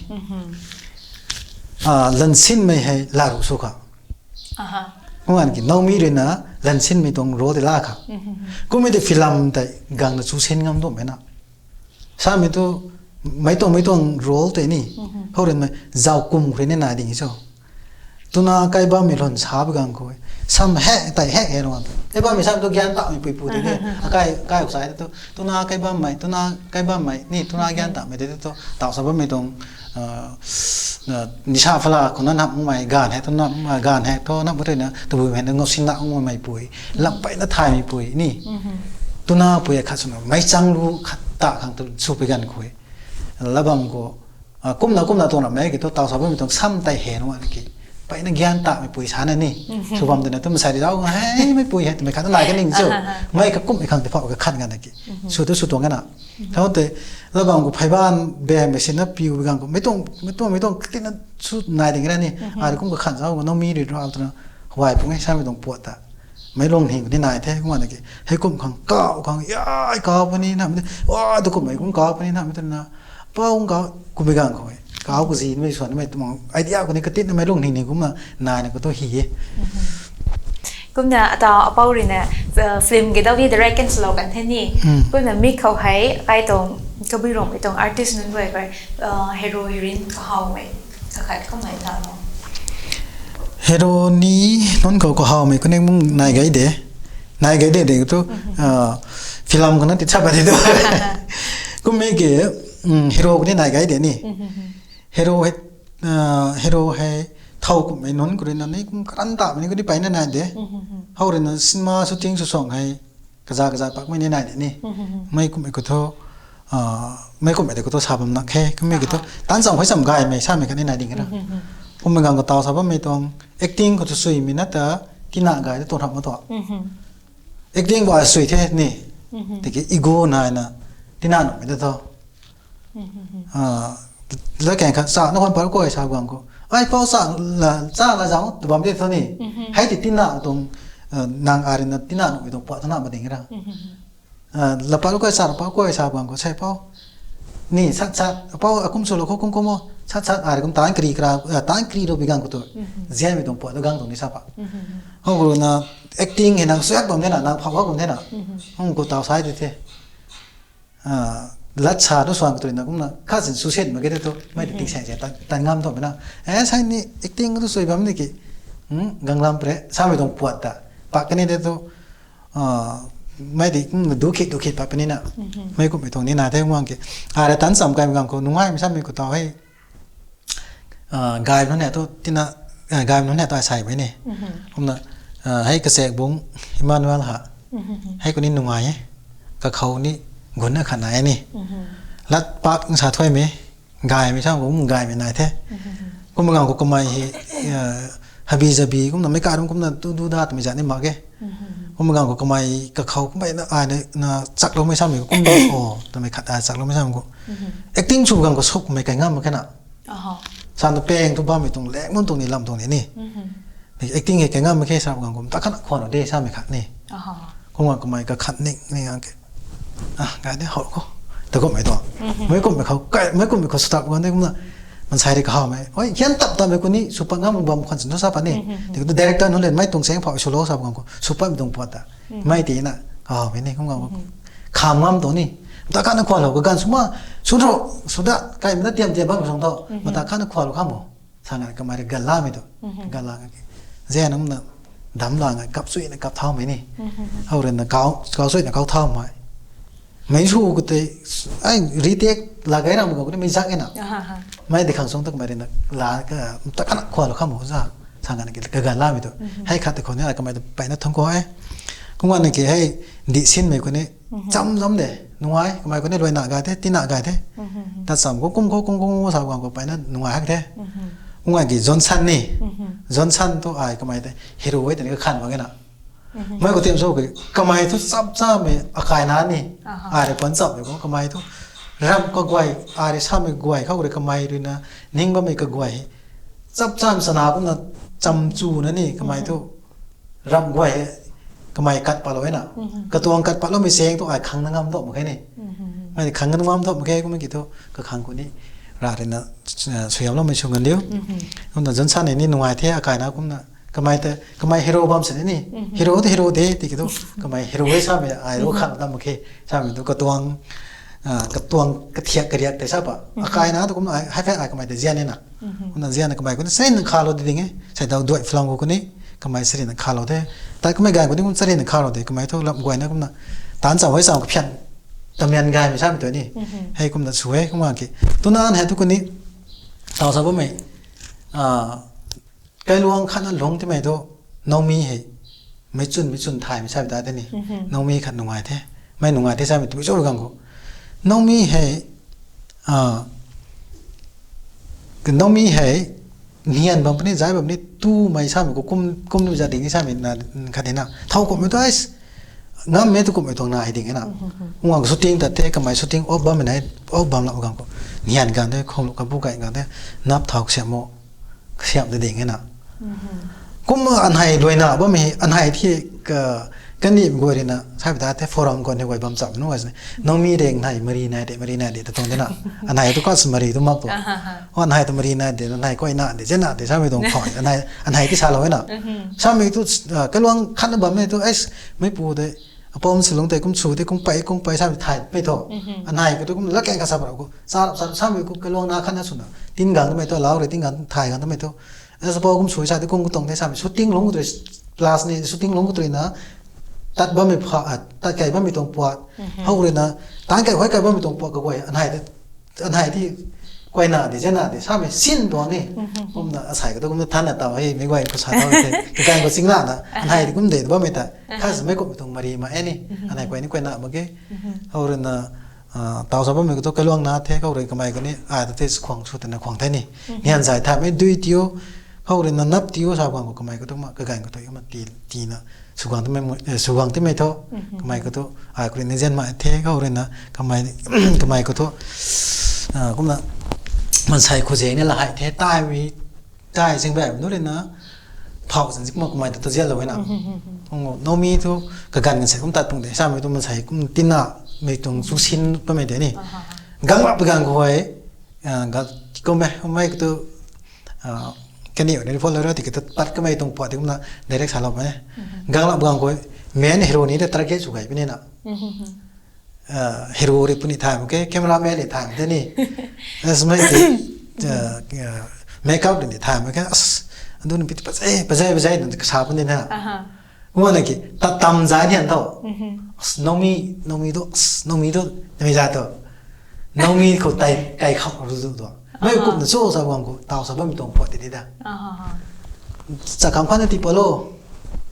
Ah, lansin mei hei la ru sw kha. Kum ganv ki, Naomi rui na lansin mei tuang role ti la kha. Kummei ti film tei gang na chu sin ngam dum mei na. Sa mi tu, mei tuang, mei tuang role tei ni. Hou rui mei, zau kum khou rui ni nai ding so. Tuna kai bammei lun sa bi gang khou e. Sam hek, tei hek he rui. Kai bammei sam tu gyan tamei pui pu tei ni. Akai, kai uk sai tu. Tuna kai bammei, tuna kai bammei, ni tuna gyan tamei tei tu. Tau sa bammei tuang, ah, nisa phala khou na nap mei ganv hei, tu nap, ganv hei, tu nap mei rui na, tabui hei na ngau sin na ngau mei pui. Lam pei na thaymei pui, ni. Tuna pui khat swna, meic chang lu khat ta khang tu sw pui ganv khou e. La bam khou, ah, kumna, kumna tuang ramei ki tu tau sa bammei tuang sam tei he nunga ki. Peyna gyan tamei pui sa na ni. Sw bam twna tu masai di zauc, hei, mei pui hei, twmei khat tu nai kaning cho. Mei kakumhmei khang tei phau kakhan nga na ki. Sw tu sw tuang e na. Thau tei, la bam khou pheyban bamei sina piu bi gang khou, mei tuang, mei tuang, mei tuang katina sw nai ding ra ni. Ai kum kakhan zauc, Naomi rui rau twna, huay pung e, samei tuang puat ta. Meic lungning khou ni nai the, kumna ki. Heikum khang kau khang, yai kau puni na, mei, wa, tu kummei kum kau puni na, mei twna. Pau kau, kummei gang khou e. Kau kazi mei swan mei twmei idea khou ni katinna meic lungning ni kumna naina khou tu hi e. Kumna ata apou rui na, uh, film kidau ni direct kan swlou kan the ni. Kumna mi khou hei, kai tuang, kabui rong kai tuang artist nunc guay khou, uh, hero heroine kahawmei kakhat kummei ta lo. Hero ni nunc khou kahawmei khou ni mung nai gay de. Nai gay de de tu, ah, film khou na ti chap de tu. Kummei ki, mm, hero khou ni nai gay de ni. Hero hei, ah, hero hei thow kummei nunc khou rui na ni kum karan tamei ni khou ni peyna nai de. Hou rui na cinema shooting sw suang hei, kaza kaza pakmei ni nai de ni. Mei kummei khou thu, ah, mei kummei de khou thu sa bam nak khe, kummei khou thu. Tan cham khui cham gaymei samei khatni nai ding e na. Kummei gang khou taw sa bammei tuang, acting khou thu suimei na ta, tina gay de tuang rap ma tuang. Acting bo a sui the ni. Tiki ego naina tina nuhmei de tho. Lakang khat sa na khwan par kuay sa guang khou, ai pau sa la, sa la zang tu bam de tho ni. Hei ti tina tuang, nang arina tina nuhmei tuang puat thana ma ding ra. Lapau kuay sa, lapau kuay sa guang khou, sei pau ni sat sat, pau akum sw lo khou kum kum o, sat sat ari kum tan kri kra, tan kri lo bi gang khou tu. Zianmei tuang puat tu gang tuang ni sa pa. Hou ru na acting hei nang suak bam de na, nang phau bam de na. Hung khou tau sai de the. Lat sa tu suan khou tu na kumna khat sin su set mak ge de tu, mei de ting sang se tan, tan ngam tu mei na. Eh, sai ni acting tu sui bam ni ki. Gang lam pre, sa mei tuang puat ta. Pak kani de tu, mei di, du khit, du khit pat puni na. Mei kumhmei tuang ni na the guang ki. Ara tan cham kai mi gang khou, nungai mi sa mi khou tau hei. Gay nunc ne tu, tina, gay nunc ne tu ai sai bui ni. Kumna, hei kasek bung Emmanuel ha. Hei kuni nungai e. Kakhou ni, gun na khat nai e ni. Lat pak sa thuay mi. Gay mi sa kum gay mi nai the. Kum gang khou kamei hei, habi zabi, kumna mei ka rum kumna tu du da twmei zat ni mak ge. Kum gang khou kamei kakhou, kamei na ai na, na chak lou mei sa mi kum o, twmei khat ai chak lou mei sa mi kum. Acting sw gang khou suk mei kai ngam mak khe na. Sa na peng tu bam mei tuang lek mun tuang ni lam tuang ni ni. Acting hei kai ngam mak khe sa gang kum, ta khat khwan o de sa mei khat ni. Kum gang kamei kakhat ning, ning gang ke. Ah, gay de hou khou. Ta kum mei tuang. Mei kum mei khou, kai, mei kum mei khou stop gang de kumna. Mansei ri kahaw mei. Oi, hian tap tap mei kum ni, sw pat ngam bam khwan sin tu sa pat ni. Tiki tu director nunc le mei tuang seng phau sw lo sa gang khou. Sw pat mei tuang puat ta. Mei ti na, kahaw mei ni, kum gang khou. Kham ngam tuang ni. Ta khat na khwan lo, kaganv sw ma, sw ro, sw da, kai mei na tiam tiam bam sung tho. Ma ta khat na khwan lo kham o. Sa nga kamei ri gal la mei tu. Gal la nga ki. Zia nang na dam la nga kap sui na kap thau mei ni. Hou rin na kau, kau sui na kau thau mei. Mei sw khou tei, ai, retake la gay ram khou ni mei zak e na. Mei di khang sung tak mei ri na la ka, ta khat na khwan lo kham o za. Sa nga ki ka gal la mei tu. Hei khat tei khou ni ai kamei ta peyna thang khou e. Kum nga na ki hei di sin mei khou ni. Cham zam de, nungai, kamei khou ni luaina gay the, tina gay the. Ta cham khou kum khou, kum kum, kum sa gang khou peyna nungai hak the. Kum nga ki Johnson ni. Johnson tu ai kamei te hero e tei ni kakhan mak ge na. Mei khou tiam sw ki, kamei tu chap cha mei akai na ni. Ai ri kuan chap mei khou kamei tu. Ram kaguay, ai ri sa mei guay khou ri kamei rui na, ning bam mei kaguay. Chap cha mei sana kumna cham chu na ni, kamei tu. Ram guay hei, kamei kat pat lou e na. Katuang kat pat lou mei seng tu ai khang na ngam dok mak khe ni. Ai khang na ngam dok mak khe kum ki tu, kakhang khou ni. Ra ri na, suihiam lou mei sw ngan diu. Kumna Johnson ni nungai the, akai na kumna. Kamei te, kamei hero bam sin ni. Hero te hero de, tiki tu. Kamei hero e sa mei ai ro khang dam mak khe. Sa mei tu katuang, katuang kathiak kariak tei sa pa. Akai na tu kumna ai, hei phek ai kamei tei zian ni na. Kumna zian na kamei khou ni, sei na kha lou di ding e. Sei dau duai film khou khou ni, kamei sari na kha lou the. Tai kamei gay khou ni kum sari na kha lou de, kamei thu lam guay na kumna. Tan cham hei cham kaphian. Tamian gay mei sa mei tu ni. Hei kumna sw e, kum nga ki. Tuna an hei tu khou ni. Tau sa bam mei. Kailuang khat na lung ti mei tu. Naomi hei. Mei chun, mei chun thay mei sa mei ta te ni. Naomi khat nungai the. Mei nungai the sa mei tu mei chun gang khou. Naomi hei, Naomi hei, nian bam puni, zai bam ni, tu mei sa mei khou kum, kum ni za ding ni sa mei na, khat ni na. Thau kum mei tu ai, ngam mei tu kum mei tuang na hei ding na. Kum gang shooting tat the, kamei shooting off bam mei na, off bam la gang khou. Nian gang the, khong lu kabu kai gang the, nap thau siam mo, siam de ding na. Kum anhei luaina bammei, anhei thi ka, kani guay rui na, sa bi ta the forum khou ni guay bam cham nu guay sini. Naomi reng nei, mari nei de, mari nei de, ta tuang de na. Anhei tu kas mari tu mak tu. O anhei tu mari nei de, anhei kuay na de, zena de, sa mei tuang khou. Anhei, anhei ti sa lou na. Sa mei tu, kailuang khat na bammei tu, es, mei pu de, apom silung tei kum su de, kum pei, kum pei, sa mei thai, mei thu. Anhei ka tu kum la keng ka sa ba khou. Sa, sa, sa mei khou kailuang na khat na sw na. Tin gang mei tu, lau rui tin gang, thai gang mei tu. As a kum sui sa de kum katuang the sa mei shooting lung kutui plus ni shooting lung kutui na tat bammei pha, tat kai bammei tuang puat. Hou rui na tan kai huay kai bammei tuang puat kaguay anhei de, anhei ti kuay na de, zena de, sa mei sin tuang ni. Kumna asai ka tu kumna than na tau hei, mei guay khou sa tau the. Kakan khou ching la na, anhei de kum de bammei ta. Kha sa mei kum tuang mari ma e ni. Anhei kuay ni kuay na mak ge. Hou rui na, tau sa bammei khou tu kailuang na the, khou rui kamei khou ni, ai ta the khwang su tana khwang the ni. Nian zai tha mei dui tiu, khou rui na nap tiu sa khwang khou kamei khou tu ma, kagan khou tu ma ti, ti na. sugang timei tho, kamei khou thu ai khou rui na zian mai the khou rui na kamei khou thu kumna mansei khou zeng ni la hei the, tai zing baihmei nu rui na phau zan zi kumna kamei ta tu zianlou na. Naomi thu kaganv kan se kum tat pung de, samei tu mansei kum tina mei tuang chusin pamei de ni. Ganglak pui ganv khou hei, kummei khou tu kaniw ni phone lou ra tiki tu pat kamei tuang pat ti kumna direct salou puni. Ganglak pui ganv khou main hero ni ta target sw gay puni na. Hero rui puni thay mak khe, cameraman rui thay mak the ni. Smei ti makeup rui ni thay mak khe, adu ni pi pazai pazai pazai na kasa puni na. Kumna ki tat tam zay ni an tho. Naomi, Naomi tu, Naomi tu twmei zat tu, Naomi khou tai kai khou ru tu, mei kumna cho sa bam khou taw sa bammei tuang pat ti ni da. Chakham khan na ti pat lou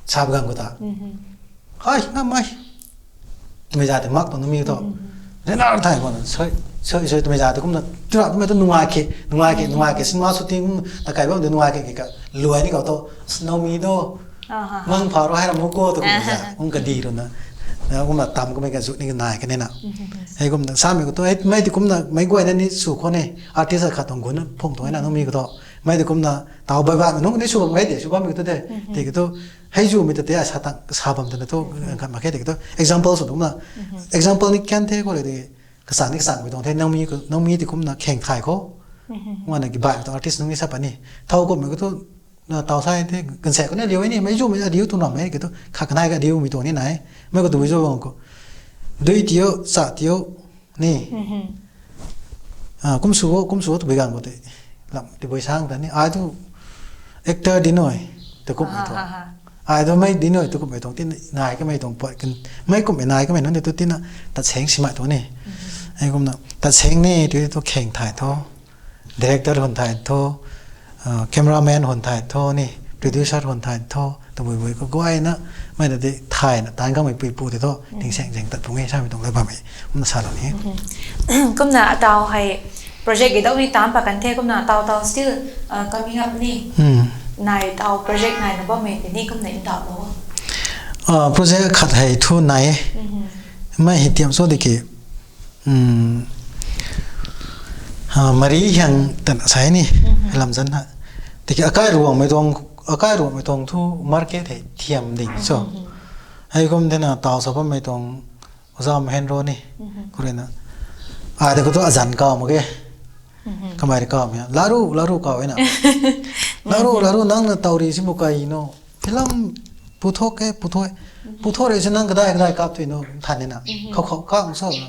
sa bam khou ta, ai ngammei twmei zat tu mak tuang Naomi tu. Rena thay khou na soi soi soi twmei zat tu kumna tura twmei tu nungai khe, nungai khe, nungai khe, cinema shooting kum ta kai bam tu nungai khe ka luai ni khou tu, Naomi tu mang pha ru hei ram hu ko tu kumna kum kadi ru na, kumna tam kamei ka zut ni kanai kane na. Hei kumna samei khou tu mei ti kumna mei guayna ni sw khou ne, artist akhat tuang gun phung tuang na Naomi khou tu, mei ti kumna taw bai bammei nunc ni sw bammei de, sw bammei tu de, tiki tu hei zumei ta tei sa bam tana thu khat mak khe tiki tu example sw kumna, example ni kan the khou le de, kasa ni kasangmei tuang the, Naomi ti kumna kheng thay khou, kumna ki bai tu artist nunc ni sa pat ni, thow kummei khou tu taw sa the, ganvsaekc khou ni aliu ni mei zumei aliu tu nammei ki tu khat kanei ka aliumei tuang ni nai, mei khou tu mei zu bam khou dui tiu cha tiu ni, kum sw o, kum sw o twbui ganv khou tei lam tibui sang ta ni, ai tu actor di nui, tu kummei tu, ai tu mei di nui tu kummei tuang ti nai kamei tuang pat, mei kummei nai kamei nunc ni tu tina tat seng simei tuang ni. Hei kumna tat seng ni tu tu kheng thay tho, director hun thay tho, cameraman hun thay tho ni, producer hun thay tho, tabui bui khou guayna mei na di thayna taanv kangmei puipu tei thu tingsaeng zaeng tat pung e samei tuang la bammei kumna salou ni. Kumna ataw hei project gei dau ni taanc pat kan the, kumna ataw taw still coming up ni, nai taw project naina bammei tei ni kumna ndauhlou project khat hei thu nai e. Mei hei tiam cho di ki, Mari Hiang tan sai ni, lam zan ha, tiki akai ruangmei tuang, akai ruangmei tuang thu market hei thiam ding cho. Hei kum thena taw sa bammei tuang oza Mahendro ni, khou rui na, ai ta khou tu azan kaw mak ge, kamei rui kawmei laru laru kaw e na, laru laru nang na taw ri si bu kai no, film putho ke, putho, putho rui si nang kadai kadai kap tui no than ni na, khou khou kang sa na,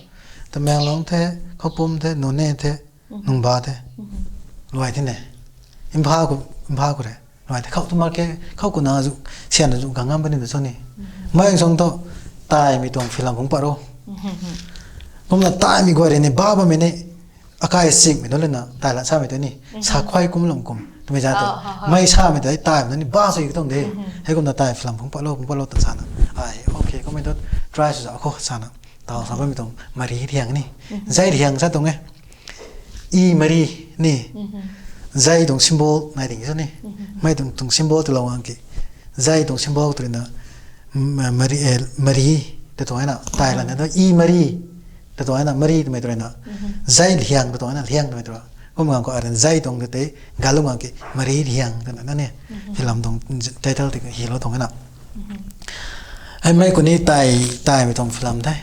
Tamenglong the, Khoupum the, Noney the, Nungba the, luai the ne, Imphal khou, Imphal khou rui luai the, khou tu market khou kuna zu, sian zu gang ngam puni tu cho ni, mei song tu, taimei tuang film phungc pat ro, kumna taimei guay rui ni ba bammei ni, akai singmei nunc lana tai lat samei tu ni, sa khuay kum lum kum twmei zat tu, mei samei tu taimei nunc ni ba sui tuang de, hei kumna tai film phungc pat lou, phungc pat lou tan sana, ai okay kummei tu try sw za khou sana, taw sa bammei tuang Mari Hiang ni, Zai Hiang sa tuang e, i Mari ni, Zai tuang symbol nai ding sa ni, mei tuang tuang symbol tu lou ang ki, Zai tuang symbol tu rui na, Mari, Mari ta tuang e na, tai lana tu i Mari ta tuang e na, Mari twmei tu rui na, Zai Hiang ta tuang e na, Hiang twmei tu rui, kum gang khou aran Zai tuang tei galum gang ki Mari Hiang twna na ni, film tuang title tei hilou tuang e na. Hei mei khou ni tai, taimei tuang film the,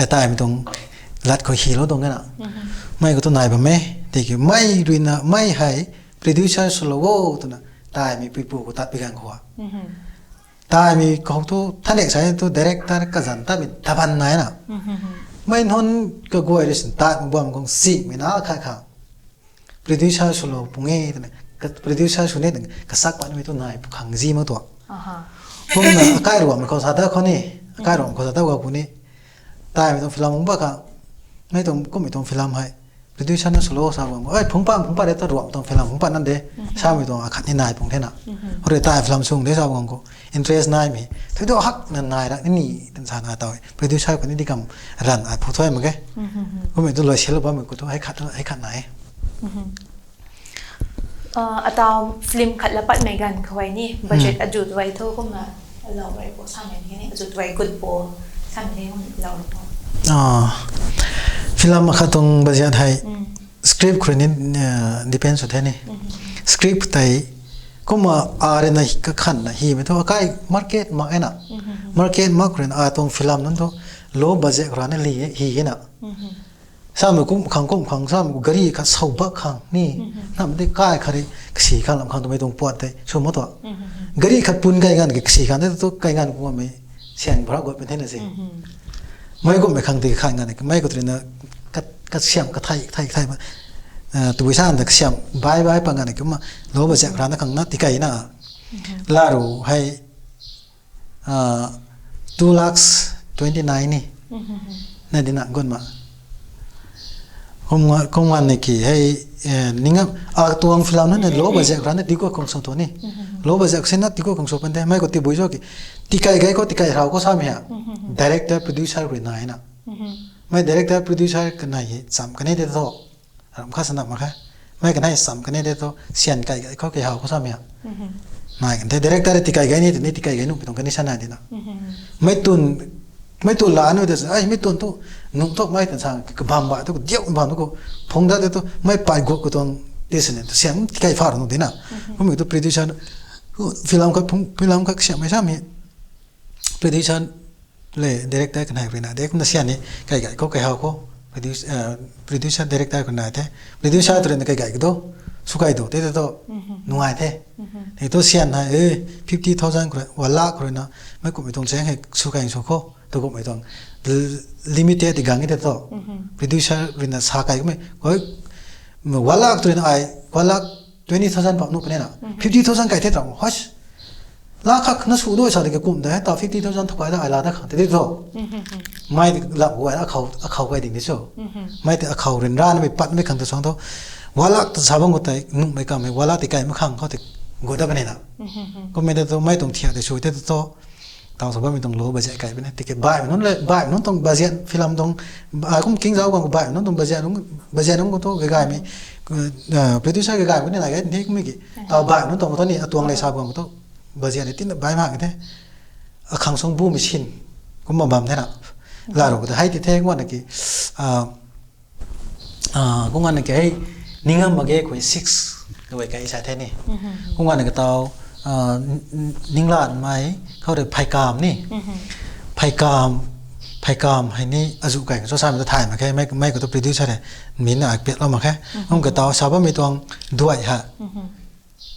taimei tuang lat khou hilou tuang e na. Mei khou tu nai bam e, tiki mei rui na mei hei producer swlou o twna, taimei puipu khou tat pi gang khou a, taimei khou tu thanek sai tu director kazan tatmei taban nai na, mei nunc kaguay rui sin tat bam khang singmei na khat kha, producer swlou pung e twna, producer sw ni twna kasak patmei tu nai pu khang zi mak tua, kumna akai ruangmei khou sa ta khou ni, akai ruangmei khou sa ta khou ni, taimei tuang film phungc pat kha, mei tuang kummei tuang film hei producer na swlou sa bam, ai phungc pat phungc pat de ta ruangmei tuang film phungc pat nan de, samei tuang akhat ni nai pung the na, khou rui tai film sung de sa bam khou interest naimei thu tu hak na nai ra ni ni tan sana taw e, producer khou ni di kam ran ai phu thuay mak ge, kummei tu luai silou bammei khou tu hei khat, hei khat nai e. Ataw film khat la patmei ganv khou ni budget azu tu ai thu kumna Lou rui po samei ni, azu tuai good po samei ni hum lou rui po. Ah, film akhat tuang budget hei script khou rui ni depend sw the ni. Script tei kumna arena kakhan na hi mei thu akai market mak e na. Market mak khou rui na a tuang film nunc thu low budget khou rui na li hi e na. Samei kum khang kum khang samei gari khat sau bak khang ni. Nam de kai khat ri kasi khang lam khang twmei tuang puat tei sw mo tu. Gari khat pun kai ngan ki kasi khang de tu kai ngan kum mei sian bhara got pen the na se. Mei kum mei khang tei khat ngan ki mei ko trina kat kat siam ka thai thai thai ba. Tubui sa da siam bai bai pa ngan ki ma low budget khou rui na khang na tikai na. Laru hei two lakhs twenty nine ni. Na di na gun ma. Kum nga kum nga ni ki hei ning a tuang film na ni low budget khou rui na tiku kong sw tu ni. Low budget si na tiku kong sw pen the mei ko tibui zo ki tikai gai ko tikai rau ko samei ha. Director producer rui na na. Mei director producer kanei hi cham kanei de to. Ram kha sana mak kha. Mei kanei cham kanei de to sian kai gai ko kai hau ko samei ha. Nai kan the director tikai gai ni ni tikai gai nu pi tuang kanei sana di na. Mei tun mei tun la anu de ai mei tun tu nung thok mei tan sang kabam ba tu diak bam tu ko phung da de tu mei pai gu ko tuang ti sene tu sian tikai far nu di na. Kum tu producer film kha film kha siam mei samei producer le director kanei rui na de kumna sian ni kai gai ko kai hau ko producer director kanei the producer tu rui na kai gai ko do su kai do te to nungai the. Ni tu sian na e fifty thousand khou rui one lakh khou rui na mei kum mei tuang cheng hei su kai su ko tu kum mei tuang limited di gang te to producer rui na sa kai ko mei koi one lakh tu rui na ai one lakh twenty thousand pa nu pene na fifty thousand kai the tram hos. La kha na su do sa de kum da ta fifty thousand thokai da ai la da khang te di to. Mei la gu ai akhau akhau kai ding di so. Mei te akhau rin ran mei pat mei khang ta song to. One lakh ta sa bang ko tai nu mei kam mei one lakh ti kai mei khang ko te gu da pene na. Kum mei da to mei tuang thiak de su te to. Tau sa bam mei tuang low budget kai pene. Tiki bai mei nun le bai mei nun tuang budget film tuang kum king zau bang bai mei nun tuang budget nun budget nun ko to gai gai mei producer gai gai mei ni na gai ni kum mei ki. Tau bai mei nun tuang ko to ni atuang le sa bang ko to. Budget ni tin bai mak the. Akhang sung bu machine kumna bam the na. Laru ko hei ti the ngwan na ki. Kung ngwan na ki hei ningam mak ge khui six kawei kai sa the ni. Kung ngwan na ki tau ninglan mei khou de phaikam ni. Phaikam phaikam hei ni azu kai so sa mei ta thay mak khe mei ko to producer hei. Min na ak pet lo mak khe. Kum ka tau sa bam mei tuang duai ha.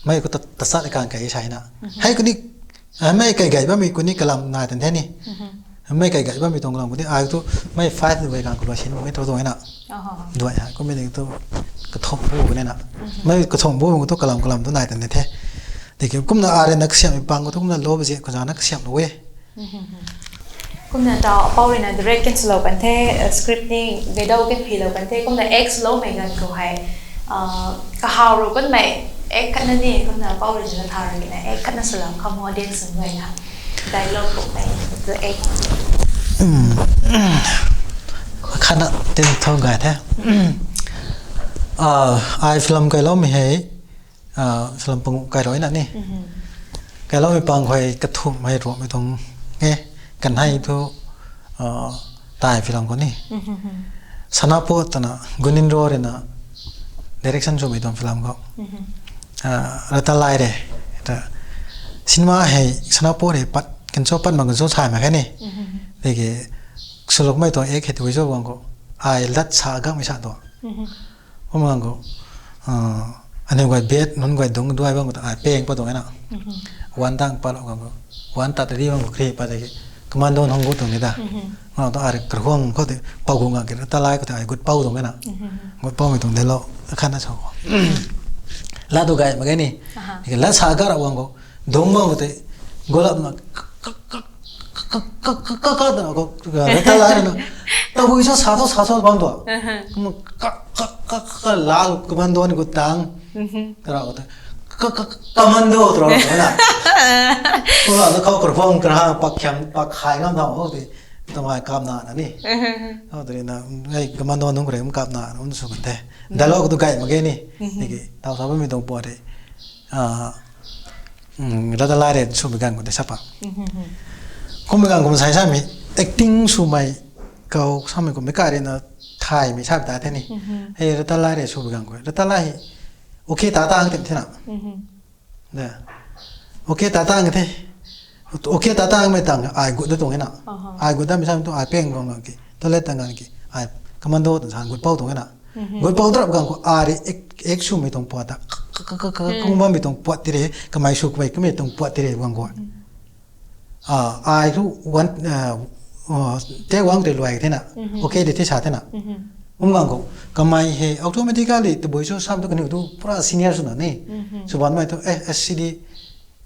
Mei ko ta ta sat kan kai sai na. Hei ko ni mei kai gai bam mei ko ni kalam nai tan the ni. Mei kai gai bam mei tuang kalam ko ni ai tu mei five ni bai kan ko lo sin mei to tuang na. Duai ha ko mei ni tu ka thok bu ko ni na. Mei ka thok bu ko tu kalam kalam tu nai tan the. Tiki kumna arena kasiam mei pang ko tu kumna low budget ko zana kasiam lo e. Kumna tau apau rui na direct kan swlou kan the script ni gaidau kan phi lou kan the kumna act swlou mei gan ko hei. Kahau ru kan mei act khat na ni kumna apau rui na tha rui na act khat na swlou kham audience ngai na. Dialogue ko mei tu act. Khana tin thong gai the. Ai film kai lou mei hei. Film pangu kai rui na ni. Kai lou mei pang khoi kathum hei ruak mei tuang e. Kan hei thu tai film ko ni. Sana po tana gunin ro re na direction chu mei tuang film ko. Rata lai re. Cinema hei sana po re pat kan cho pat ma kan cho sai ma khe ni. Deke sulok mei tuang ek hei tu zo bang ko. Ai lat sa gang mei sa tuang. Kum gang ko aniu guay bet nun guay dung duai bang ko ta ai peng pa tuang na. Wan tang pa lo gang ko wan ta ta di bang ko kri pa ta ki. Commando hong gu tuang ni da. Nga ta ai karhuang ko te pau gu nga ki ta lai ko ta ai gut pau tuang na. Gut pau mei tuang de lo khan na so ko. La tu gay ma gay ni. Ki la sa ga ra wang ko dung bang ko te golap na ka ka ka ka ka ka ka ka da ko ka ta la na. Ta hui sa sa to sa to bang to. Kum ka ka ka ka la lu commando ni gu tang. Ka ra ko ta ka ka commando to na. Ko la na khou kar phang kar ha pak khyang pak khai ngam da ko te. Ta mai kam na na ni. Ko te na ngai commando nung kre kam na na un su te. Da lo ko tu gay ma gay ni. Ni ki tau sa ba mi dong po te. Ah Rata Lare swmei ganv khou tei sa pa. Kummei ganv khou sai samei acting swmei khou samei khou meic kai rui na thaymei sa ta the ni. Hei Rata Lare swmei ganv khou Rata Lare hei okay ta tang tem the na. Okay ta tang the. Okay ta tangmei tang ai gut da tuang e na. Ai gut da mi samei tu ai peng guang ki toilet tang gan ki ai commando tan san gut pou tuang e na. Gut pou drap ganv khou ai rui ek swmei tuang puat ta kung bammei tuang puat ti re kamei sw kamei kamei tuang puat ti re guang khou ai thu take one tei luai the na. Okay de the sa the na. Kum ganv khou kamei hei automatically tabui sw sam tu kaniw tu pura senior swna ni sw banmei tu eh SCD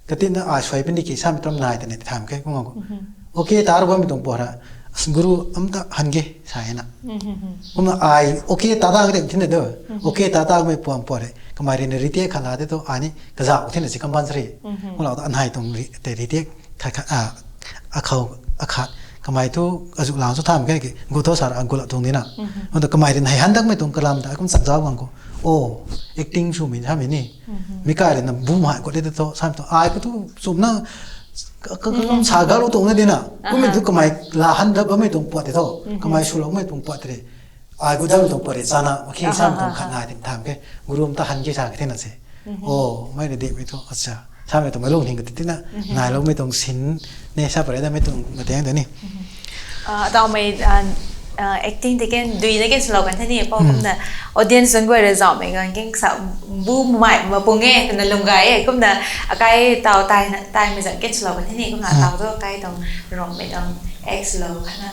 katinna ai suai pandi ki samei tam nai tei ni tham khe kum ganv khou okay ta rui bammei tuang puat ra guru am ta han ge sa na. Kumna ai okay ta tang de thina de. Okay ta tangmei puam puat re kamei rui na retake khat la te tu ai ni kazauh thina si compulsory. Kum lau ta anhai tuang tei retake khat khat akhou akhat kamei thu azu lang sw tham khe ki gu tho sa ra gu la tuang di na. Kum ta kamei rui na hei han dakmei tuang kalam ta kum chak zauc guang khou o acting swmei samei ni meic kai rui na bum hai khou de tho samei tu ai khou tu chumna sa galou tuang na di na. Kummei tu kamei la han dap bammei tuang puat tei tho kamei swloumei tuang puat tei ai gut dammei tuang puat rui chana makhe samei tuang khat nai tim tham khe guru am ta han ke sa khe thina se. O mei rui dimei thu acha samei tuang mei lung hing ka ti tina nailoumei tuang sin ne sa pare damei tuang mateng ta ni. Ataumei acting tei ken dui na ken swlou kan the ni pou kumna audience zang guay rui zauhmei ganv ken sa bu mai ma pung e twna lung gay e kumna akai tau taimei zang ken swlou kan the ni kumna tau tu akai tuang Rongmei tuang act swlou khana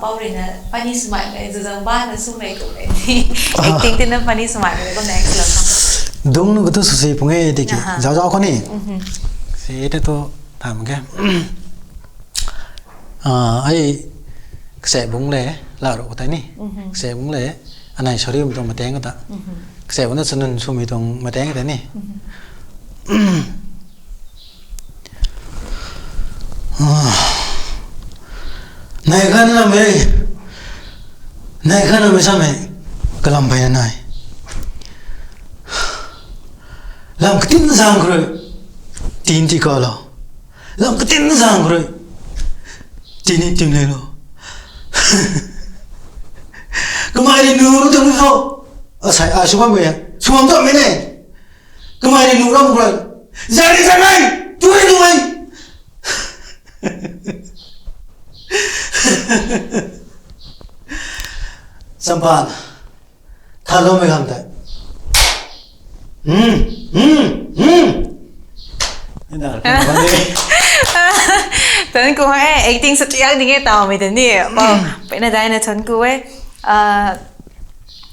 pou rui na funny swmei mei zazang ba na swmei kummei ni acting tina funny swmei mei kumna act swlou khang. Dung nu katu swsi pung e tiki zauc zauc khou ni si te tu tham ke. Ai kase bung le la ru tei ni kase bung le anei sorry mei tuang mateng kata kase bung na chanun swmei tuang mateng kata ni. Nai khan lam e, nai khan lam e samei kalam phey na nai. Lam katin zang khou rui tin ti kalou, lam katin zang khou rui tin ni tin le lou. Kamei rui nu ru tuang ni tho, asei ai sw bammei e, sw bam tuamei ne. Kamei rui nu ram khou rui zari zanei tui tui Sampan thaloumei kham tei Thank you e, acting sa tiak ding e tawmei ta ni. Peyna daina thank you e.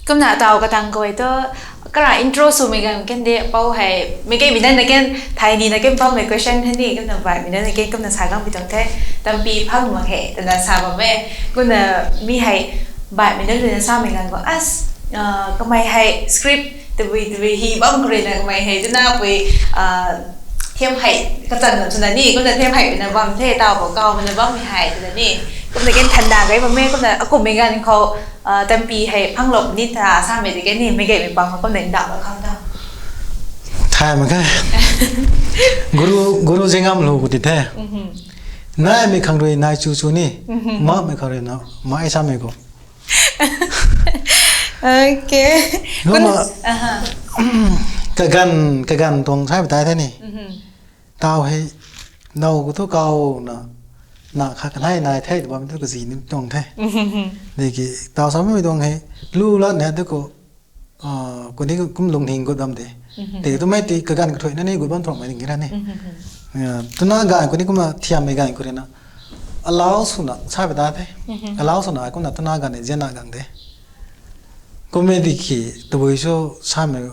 Kumna taw katang kawei tu kara intro swmei ganv ken de pou hei meic keymei nana ken thaini na ken bammei question the ni kumna baihmei nana ken kumna sa gangpui tuang the. Tampi phang mak he twna sa bam e. Kumna mi hei baihmei nunc rui na samei ganv khou as kamei hei script tabui tabui hi bam khou rui na kamei hei twna pui thiam hei kachan na twna ni kumna thiam hei na bam the taw khou kawmei na bammei hei twna ni kumna ken thanda gay bam e kumna akummei ganv khou tampi hei phanglou ni ta samei tei ken ni meic keymei pang khou kumna ndauhlou khang ta thay mak khe. Guru zingam lu khou ti the. Naimei khang rui nai chu chu ni, makmei khang rui na mai samei khou. Kumna kaganv kaganv tuang sai batai the ni. Taw hei now khou thu kaw na na kha kanei nai the twmei tu kazi ni tuang the. Tiki taw sa bammei tuang hei lu lat ne tu khou kuni kum lungning gut bam de. Tiki twmei ti kaganv kathuina ni gut bam thuakmei ding ra ni. Twna ganv kuni kumna thiammei ganv khou rui na alau swna sa batai the. Alau swna kumna twna ganv ni zianna gang de. Kummei tiki tabui sw samei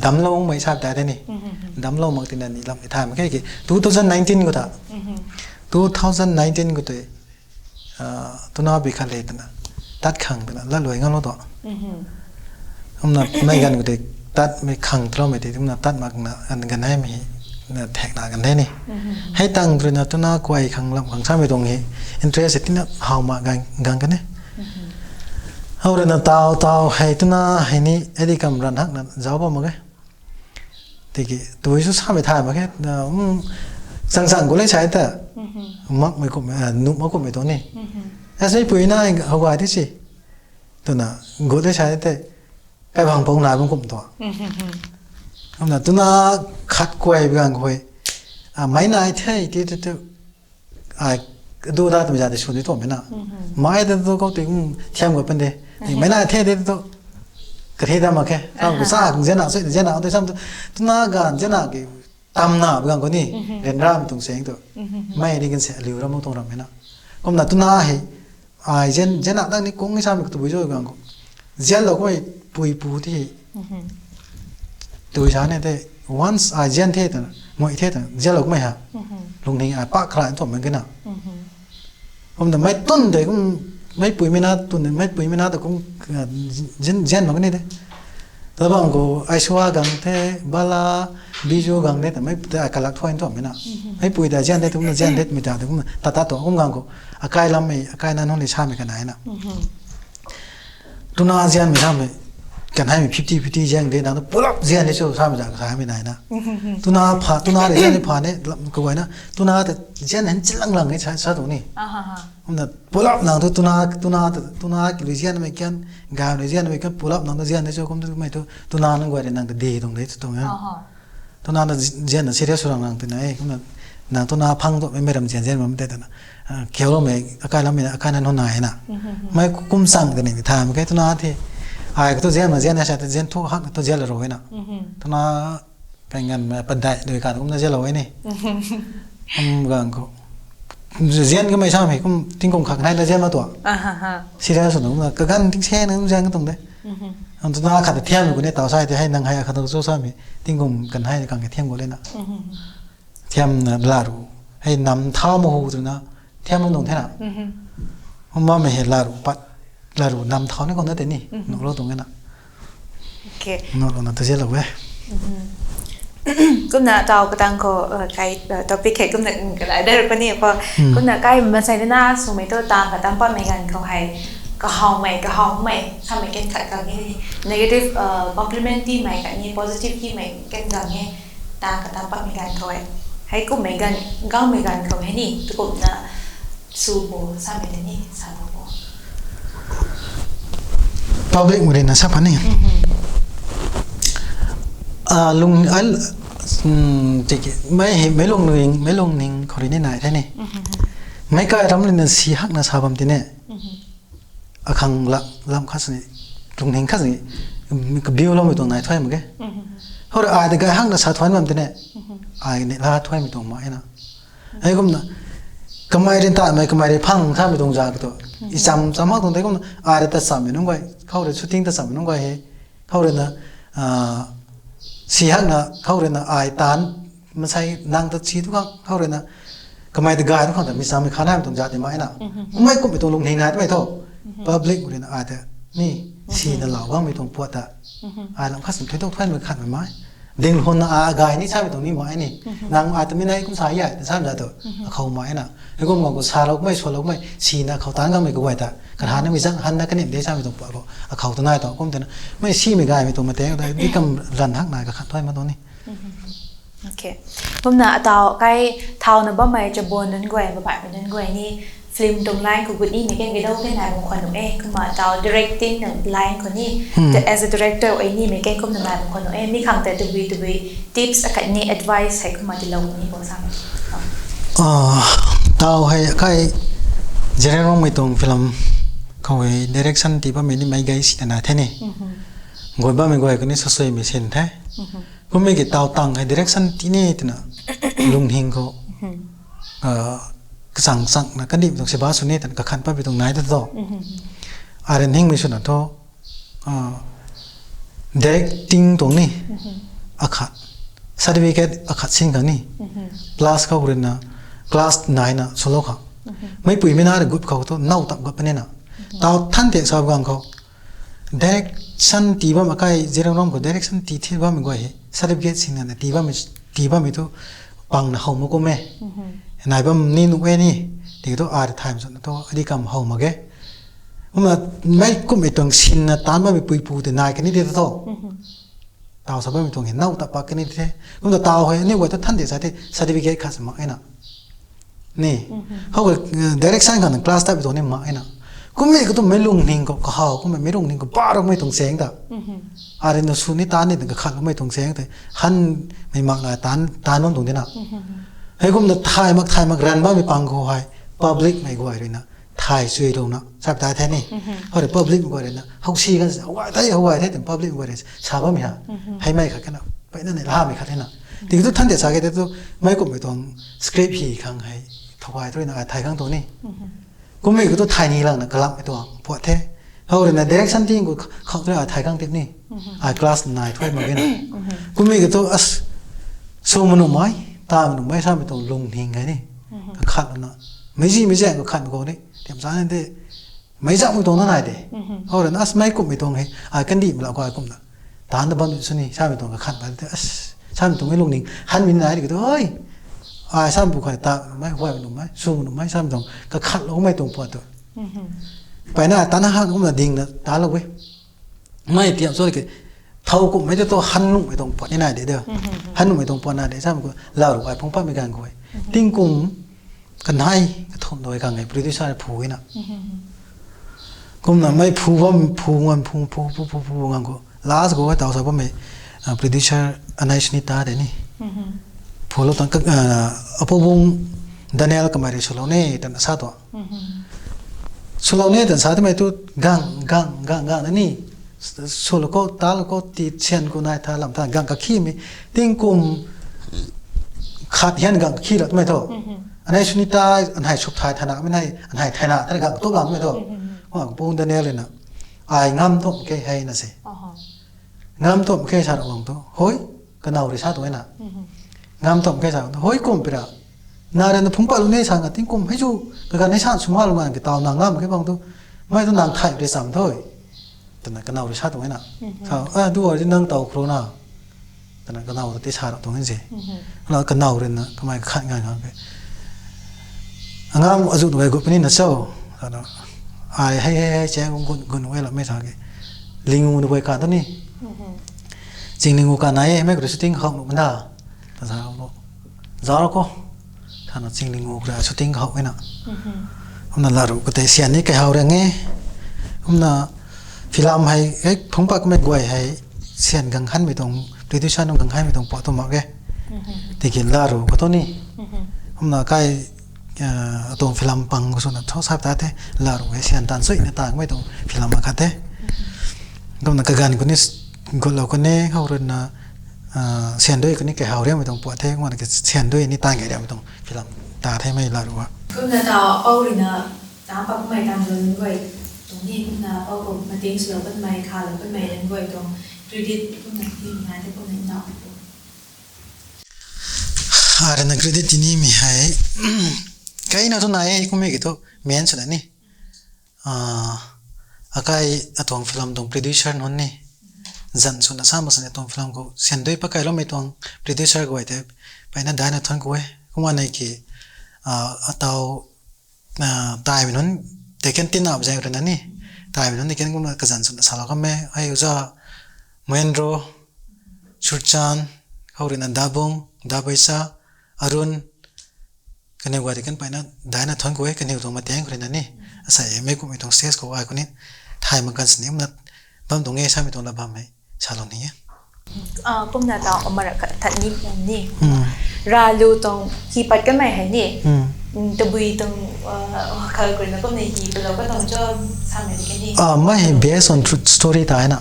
damloumei sa batai the ni. Damlou mak tina ni lam ni thay mak khe ki two thousand nineteen khou ta two thousand nineteen khou tei twna bi khat le twna tat khang twna latluai ngamlou tu. Kumna mei ganv khou tei tatmei khang taloumei tei kumna tat makna ganv ganeimei na thekna gan the ni. Hei tang rui na twna kuay khang lam khang samei tuang hei interest tina how mak gang kane. How rui na taw taw hei twna hei ni adi kam ran hakna zauc bam mak e. Tiki tui su samei thay mak khe, na, um, chang chang gu lei sai ta. Makmei kum, ah, nuh mak kummei tuang ni. Asei pui na hou gay ti si. Tuna, gu lei sai te. Kai bang pong na bang kum tuang. Kumna tuna khat kuai bang kuai. Ah, mai nai the, ti, ti, ti. Ai, du da tu za te suni tuang mei na. Mai te tu kou ti kum thiam gu pen de. Ni mai nai the, ti, ti, tu. Ka the da mak khe. Sam ku sa, zian na, sui, zian na, tu sam tu. Tuna gan, zian na ki tam na bang kou ni. Ren ram tung seng tu. Mai ni gan se, liu ram tuang ram mei na. Kumna tuna hei. Ai, zian, zian na dang ni kung ni sam tu bui zo bang kou. Zian lou kou pui pu ti. Tui sa ne te, once ai zian the ta, moi the ta, zian lou kou mei ha. Lungning ai pak khra tuang mei kina. Kumna mai tun de kum, mai pui mei na tun de, mai pui mei na ta kum, ah, zian, zian mak ni de. Tabang kou Aishwarya gang the, Bala, Bijou gang the, ta mai te ai kalak thuan tuang mei na. Mai pui ta zian the, tumna zian the, mi ta, tumna ta ta tuang kum gang kou. Akai lam mei, akai na nung ni sa mei ka nai na. Tuna zian mei sa mei, kan hai mei fifty fifty zian de, nang tu pulap zian de chu sa mei za ka sa mei nai na. Tuna pha, tuna de zian de pha ne, lam kou na. Tuna ta zian hen chilang lang e sa, sa tuang ni. Kumna pulap nang tu tuna, tuna ta, tuna ki lui zian mei kian, gam lui zian mei kian, pulap nang tu zian de chu kum tu mei tu, tuna nang guay de nang ta de tuang de chu tuang ya. Tuna na zi-, zian na serious rang rang tina e, kumna nang tuna phang tu mei ram zian zian mam te tana. Ah, kiu lo mei, akai lam mei, akai na nuna e na. Mai kum sang tani tha mei khe tuna the. Ai, ka tu zian ma zian na sa ta zian thu hak tu zian la ro e na. Tuna kai ngan ma padai dui ka kumna zian lo e ni. Kum gang kou. Zian ka mei sa mei kum tingkum khak nai na zian ma tua. Serious na kumna ka gan ting se na kum zian ka tuang de. Ang tu na khat thiam kou ne tau sai te hei nang hei khat tu chu sa mei tingkum kan hei kang ke thiam kou le na. Thiam na la ru. Hei nam thau ma hu tu na thiam nung the na. Hum ma mei hei la ru pat, la ru nam thau ni kou na te ni. Nuh lo tuang e na. Okay. Nuh lo na ta zian lo e. Kumna tau katang khou, uh, kai, uh, topic hei kumna, mm, kalai dar pani khou. Kumna kai masai na swmei tu tang ka tam pat mei ganv khou hei. Kahaw mei, kahaw mei, samei ken khat kang ni. Negative, uh, compliment ti mei khat ni, positive ti mei ken kang ni. Tang ka tam pat mei ganv khou hei. Hei kum mei ganv, gang mei ganv khou hei ni. Tukumna sw bo, samei te ni, sa bo bo. Public mei rui na sa pat ni. Ah, lung, ah, mm, tiki, mei hei, mei lungning, mei lungning khou rui ni nai the ni. Mei kai ram rui na si hak na sa bam ti ne. Akhang lam, lam khat sini, lungning khat sini, mm, ka biu lou mei tuang nai thuai mak ge. Hou rui ai de gay hak na sa thuai bam ti ne. Ai ni la thuai mei tuang ma e na. Hei kumna, kamei rin ta mei, kamei rin phang tha mei tuang za ka tu. I cham, cham hak tuang te kumna, ai rui ta cham mei nung guay, khou rui shooting ta cham mei nung guay hei. Khou rui na, ah, si hak na, khou rui na, ai tan, masai nang ta si tu khang, khou rui na, kamei ta gay tu khang ta, mi cham mei kha nai mei tuang za ti ma e na. Mei kum mei tuang lungning nai tu mei tho. Public rui na, ai ta, ni, si na lau bang mei tuang puat ta. Ai lam khat sim thuai tuang thuai mei khat mei mai. Ding hun na a gay ni sa mei tuang ni mai ni. Nang a ta mi nai kum sa yai, ta sa mei za tu. Akhou mai na. Hei kum gang kou sa lou mei, sw lou mei, si na khou tan gang mei kou guay ta. Kan han na mi zang, han na kanim de sa mei tuang puat kou. Akhou ta nai tuang kum te na. Mei si mei gay mei tuang mei te, di kam ran hak nai ka khat thuai ma tuang ni. Okay. Kumna atau kai thau na bam mei chabon nunc guay, babai mei nunc guay ni. Film tuang line khou gut ni mei ken video ken nai bam khwan nuh e, kumna tau directing na line khou ni, the, as a director ei ni mei ken kumna nai bam khwan nuh e, mi khang ta tabui tabui tips akhat ni advice hei kumna tilou ni bo sam. Ah, tau hei kai Zeliangrong mei tuang film khou hei direction ti bam mei ni mei gay si na nai the ni. Guay bam mei guay khou ni sasui mei sin the. Kum mei ki tau tang hei direction ti ni tina lungning khou, ah, kachang chang na kandih tuang siba sw ni tan kakhan pat bi tuang nai ta tho. Ai rui ning mei sw na tho, ah, directing tuang ni akhat, certificate akhat sin khang ni, plus khou rui na class nai na sw lou khang. Mei pui mei na rui gut khou tho nau tap gut pa ni na. Tau than tek sa gang khou. Direction ti bam akai Zeliangrong khou direction ti thi bam guay hei certificate sing na ti bam, ti bam tu pang na how ma kum e. Nai bam ni nuh e ni. Ti tu ar thaim zan tu adi kam how mak ge. Kumna mei kum e tuang sin na tan bam pui pu te nai kani de tho. Taw sa bammei tuang hei now ta pak kani the. Kumna taw hei aniu guay ta than de sa the certificate khat sa mak e na. Ni. How ka direction khang class ta bi tuang ni mak e na. Kummei ka tu mei lungning khou kahaw kummei mei lungning khou ba rau mei tuang seng ta. Ari na sw ni tan ni ta kakhat loumei tuang seng ta. Han mei mak na tan tan bam tuang di na. Hei kumna thay mak thay mak ran bammei pang khou hei public mei guay rui na thay chui lou na sap ta the ni. Hori public mei guay rui na how si kan how gay the how gay the public mei guay rui sa bammei ha. Hei mei khat kana peyna ni lamei khat the na. Tiki tu than de sa ke te tu mei kummei tuang script hi khang hei thou gay tu rui na thay khang tu ni. Kummei ka tu thay ni lang na kalamhmei tuang puat the. How rui na direction ting khou khou tu rui thay khang tip ni. Ai class nai thuai mak e na. Kummei ka tu as sw manu mei ta manu mei samei tuang lungning hei ni. Kakhat na mei zi mei zang kakhat khou ni tiam sa ni de. Mei zangmei tuang na nai de. How rui na as mei kummei tuang hei ai kandihmei lau khou ai kumna tan ta bammei sw ni samei tuang kakhat ba te as samei tuang mei lungning hanmei nai de ka tu hoi. Ai sam bu khat ta mei huay nu mei sw nu mei samei tuang kakhat loumei tuang puat tu. Peyna tan hak kumna ding na ta lou e. Mei tiam sw ke thou kummei tu tu han nuhmei tuang puat ni nai de de. Han nuhmei tuang puat nai de samei khou lau rui ai phung patmei ganv khou e. Tingkum kanei kathumh dui khang e producer phu e na. Kumna mei phu bam phu ngan phu phu phu phu phu ngan khou last khou taw sa bammei producer Anei Sunita de ni. Phu lou tang apoubung Daniel kamei rui swlou ne tan sa tu. Swlou ne tan sa twmei tu gang gang gang gang na ni. Swlou khou talou khou ti sian khou nai tha lam tha gang kakhimei tingkum khat hian gang kakhi la twmei thu. Anei Sunita anhei suk thai thanamei nei anhei thaina thana gang tu lamei thu. Apoubung Daniel na ai ngam tum ke hei na se. Ngam tum ke sa rau bang tu hoi kanow rui sa tu na. Ngam tum ke sa tu hoi kum pira na rui na phung pat lou ne sa nga tingkum hei chu kaganv hei sa sw ma lou ngan ke taw na ngam ke bang tu mei tu nang thay rui cham thu twna kanow rui sa tu na. Sa a du a nang taw khro na twna kanow ta ti sa rau tuang se. Na kanow rui na kamei kakhat ngan ngan ke angam azu tu gay gut puni na cho. Ai hei hei hei chang gun gun e lamei sa ke lingu nu guay ka tu ni. Chinglingu ka nai e mei kru shooting khou nuh na. Ta zau lo zau lo ko. Thana chinglingu kra shooting khou e na. Kumna laru katei sian ni kaihaw rang e. Kumna film hei hei phungc pat kamei guay hei sian gang hanmei tuang producer nunc gang hanmei tuang puat tu mak e. Tiki laru khou tu ni. Kumna kai atuang film pang khou swna tho sap ta the laru hei sian tan suina ta kamei tuang film akhat the. Kumna kaganv khou ni gutlou khou ni khou rui na sian dui khou ni kaihaw riamei tuang puat the kumna sian dui ni tan kei riamei tuang film ta themei laru a. Kumna ta apou rui na ta pakmei tan lun guay tuang ni kumna apou khou mating swlou kanmei khalou kanmei lun guay tuang credit kumna ti nai the kumna nau. Arui na credit tinimei hei kaina tu nai e kummei ki thu main swna ni. Akai atuang film tuang producer nunc ni zan swna sa mak sani atuang film khou sian dui pakailoumei tuang producer guay tei peyna daina thuanc ku e. Kumna nei ki atau taimei nunc tei kan tinna zaeng ruina ni taimei nunc tei kan kumna kazan swna salou kam e hei uza Muendro, Surchan, khou ruina Dabung, Dabeisa, Arun, kaniw guay tei kan peyna daina thuanc ku e kaniw tuang mateng khou ruina ni asei mei kummei tuang stage khou ai khou ni thay mak kan sini kumna bam tuang e samei tuang la bammei salou ni e. Kumna ta Omar khat ni ni ralu tuang hi pat kanmei hei ni tabui tuang khal khou ruina kumna hi palou ka tuang cho samei di kan ni. Mei hei based on true story ta na.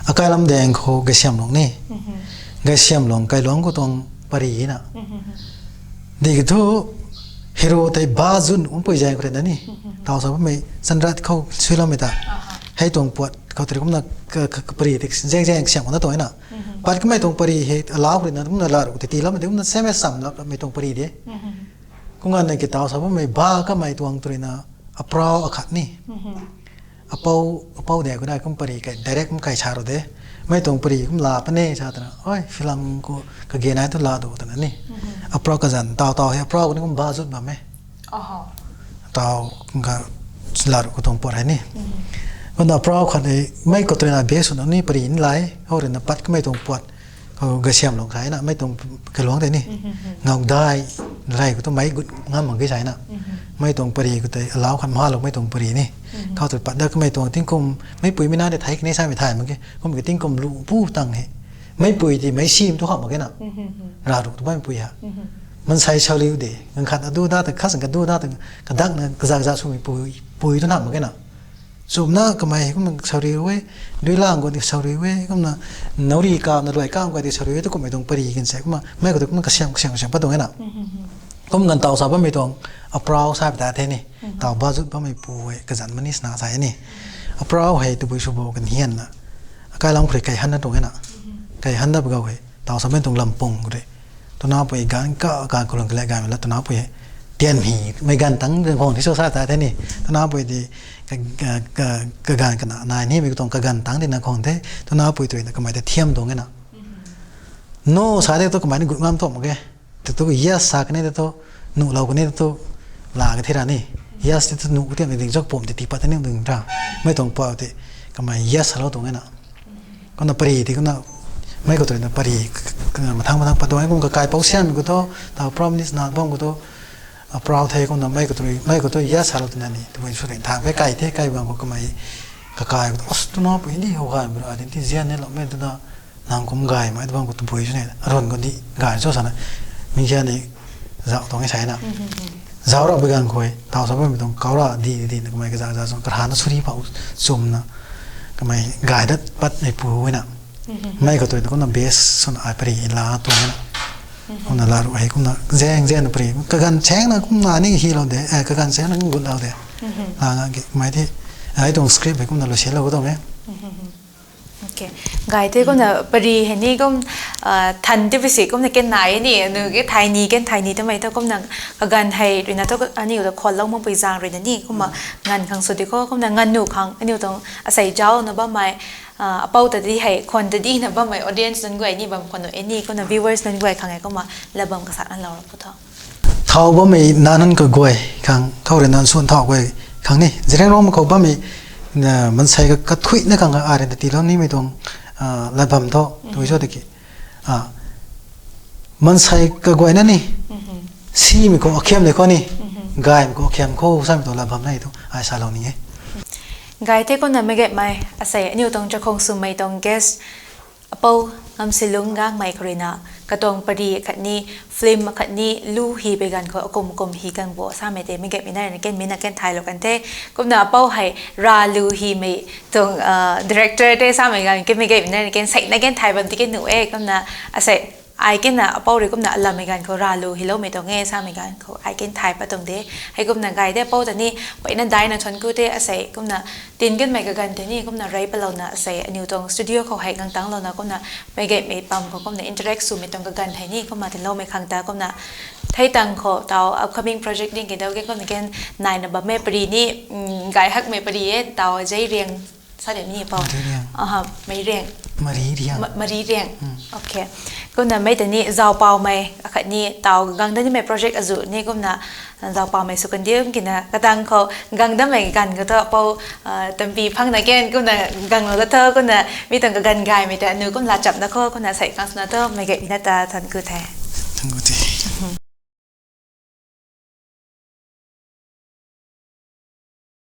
Akai lam deng khou Gaisiamlung ni Gaisiamlung Kailuang khou tuang pari na. Di ki thu hero tei ba zun umpui zaeng khou ruina ni taw sa bammei chanrat khou suiloumei ta hei tuang puat khou tei kumna kapari tei zaeng zaeng siam na tuang na. Pat kamei tuang pari hei alau khou ruina kumna laru tei tiiloumei tei kumna same sam lapmei tuang pari de. Kumna nei ki taw sa bammei ba kamei tuang tu ruina aprau akhat ni. Apou dei khou nai kum pari kai direct kum kai sa ru de. Mei tuang pari kum la pane sa twna oi film khou kage nai tu la du twna ni. Aprau kazan taw taw hei aprau ni kum ba zut bam e. Taw ka laru khou tuang puat hei ni. Kumna prau khat e, mei khou tui na base sw na ni pari ni lai, hou rui na pat kamei tuang puat, khou gasiam lung khai na, mei tuang kaluang tei ni. Ngau dai, rey khou tu mei gut ngam mak ge sai na. Mei tuang pari khou tei, alau khat mha lou mei tuang pari ni. Khou tu pat da kamei tuang tingkum, meipui mei na de thei kani samei thay mak ge, kum ki tingkum lu pu tang he. Meipui ti mei sim tu kham mak ge na. Ra ruk tu meipui ha. Mansei sau liu de, ngang khat adu da ta, khat sang kadu da ta, kadak na, kaza kaza swmei pui, pui tu na mak ge na. Chumna kamei kumna sauri e, dui lang khou ti sauri e, kumna nauri ka na luai ka khou ti sauri e, tu kummei tuang pari kan se, kumna mei khou tu kumna kasiam, kasiam, kasiam pat tuang e na. Kum ganv taw sa bammei tuang, aprau sa pi ta the ni, taw budget bammei pu e, kazanc mani sna sa e ni. Aprau hei tabui sw bo kan hian na. Akai lam khou rui kai han na tuang e na. Kai han na bgau hei, taw sa bammei tuang lampung khou rui. Tuna pui ganv ka, ka kulung kale ganv la tuna pui tian hi, mei ganv tang khang thi so sa ta the ni. Tuna pui ti ka, ka, ka, kaganv kana, nai ni mei tuang kaganv tang ti na khang the. Tuna pui tui na kamei ta thiam tuang e na. No sa de tu kamei ni gut ngam tuang mak ge. Te tu yes sa kani te tu, nuh lou kani te tu, la ka thi ra ni. Yes te tu nuh tiam ni ding zak pum ti ti pat ni ding ra. Mei tuang pa ti, kamei yes sa lou tuang e na. Kumna pari ti kumna, mei khou tui na pari, k-, k-, mathang mathang pat tuang e, kum kakai pou siam khou tu, taw prau ni sna bam khou tu, aprau the kumna mei khou tui, mei khou tu yes sa lou tina ni, tabui sw ring thang pe kai the, kai bang khou kamei, kakai khou tu, os tuna pui ni hou gay bro, identity zian ni lou mei tu na, nang kum gay mei tu bang khou tabui sw ni, aron khou di gay cho sa na, mi zian ni, zau tuang e sai na. Zau ra bui ganv khou, taw sa bammei tuang kau ra di, di, di, na kamei kaza, za, zang, karha na suri pau, chumna, kamei gay dat pat nei pu e na. Mei khou tui na kumna base sw na ai pari la tuang e na. Kumna la ru hei kumna, zeng, zeng na pari, kaganv cheng na kumna ni hi lou de, eh, kaganv cheng na kum gut lou de. La nga ki, mei ti, ai tuang script hei kumna lou se lou tuang e. Ok. Gay the kumna pari hei ni kum, ah, than ti pui si kumna ken nai ni, anu ke thai ni, ken thai ni twmei thu kumna kaganv hei rui na thu aniu ta khwan lou makpui zaeng rui na ni, kumna nganv khang sw di khou, kumna nganv nuh khang, aniu tuang asei zauc na bammei, ah, apou ta di hei, khwan ta di na bammei audience nunc guay ni bam khwan nuh e ni, kumna viewers nunc guay khang e kumna lat bam kasak na lou ra pu tho. Thau bammei na nunc kaguay khang, khou rui na nsuan thau guay khang ni, Zeliangrong khou bammei, na, mansei ka, kathuina khang ka identity lou nimei tuang, ah, lat bam tho, tui cho tiki. Ah, mansei kaguayna ni, simei khou akhiam le khou ni, gaymei khou akhiam khou samei tuang lat bam na e tu, ai salou ni e. Gay the kumna meic gaymei, asei aniu tuang chakhwang swmei tuang guest, apou Ngamsilung Gangmei khou rui na, katuang pari akhatni, film akhatni, lu hi pei ganv khou akum kum hi kan bo samei tei meic gaymei na rui na ken mi na ken thaylou kan the. Kumna apou hei, ra lu himei tuang, ah, director tei samei ganv ken meic gaymei na rui na ken sei na ken thay bam ti ken nuh e, kumna asei, ai ken na apou rui kumna alammei ganv khou ra lu hiloumei tuang e samei ganv khou ai ken thay pat tuang de. Hei kumna gay de apou ta ni, peyna daina thuanc ku the asei, kumna tin kanmei kaganv tei ni, kumna rey patlouna asei, aniu tuang studio khou hei gangtanglouna, kumna meic gaymei pam khou, kumna interact swmei tuang kaganv hei ni, kumna tinloumei khang ta, kumna thei tang khou, taw upcoming project ding kei dau ke, kumna ken naina bammei pari ni, mm, gay hakmei pari e, taw Zeiriang, sa de ni apou. Mari Riang. Aha, Mei Riang. Mari Riang. Ma-, Mari Riang. Ok. Kumna mei ta ni, Zaupaumei, akhatni, taw gang da nimei project azu ni, kumna, Zaupaumei sw kan diu kina, katang khou, gang damei ganv khou thu, apou, ah, tampi phang na ken, kumna, ganglou da tho, kumna, mi tuang kaganv gaymei ta, anu kum laa chap na khou, kumna, sei khang swna thu, meic gaymei na ta, thuanc ku the. Thuanc ku the.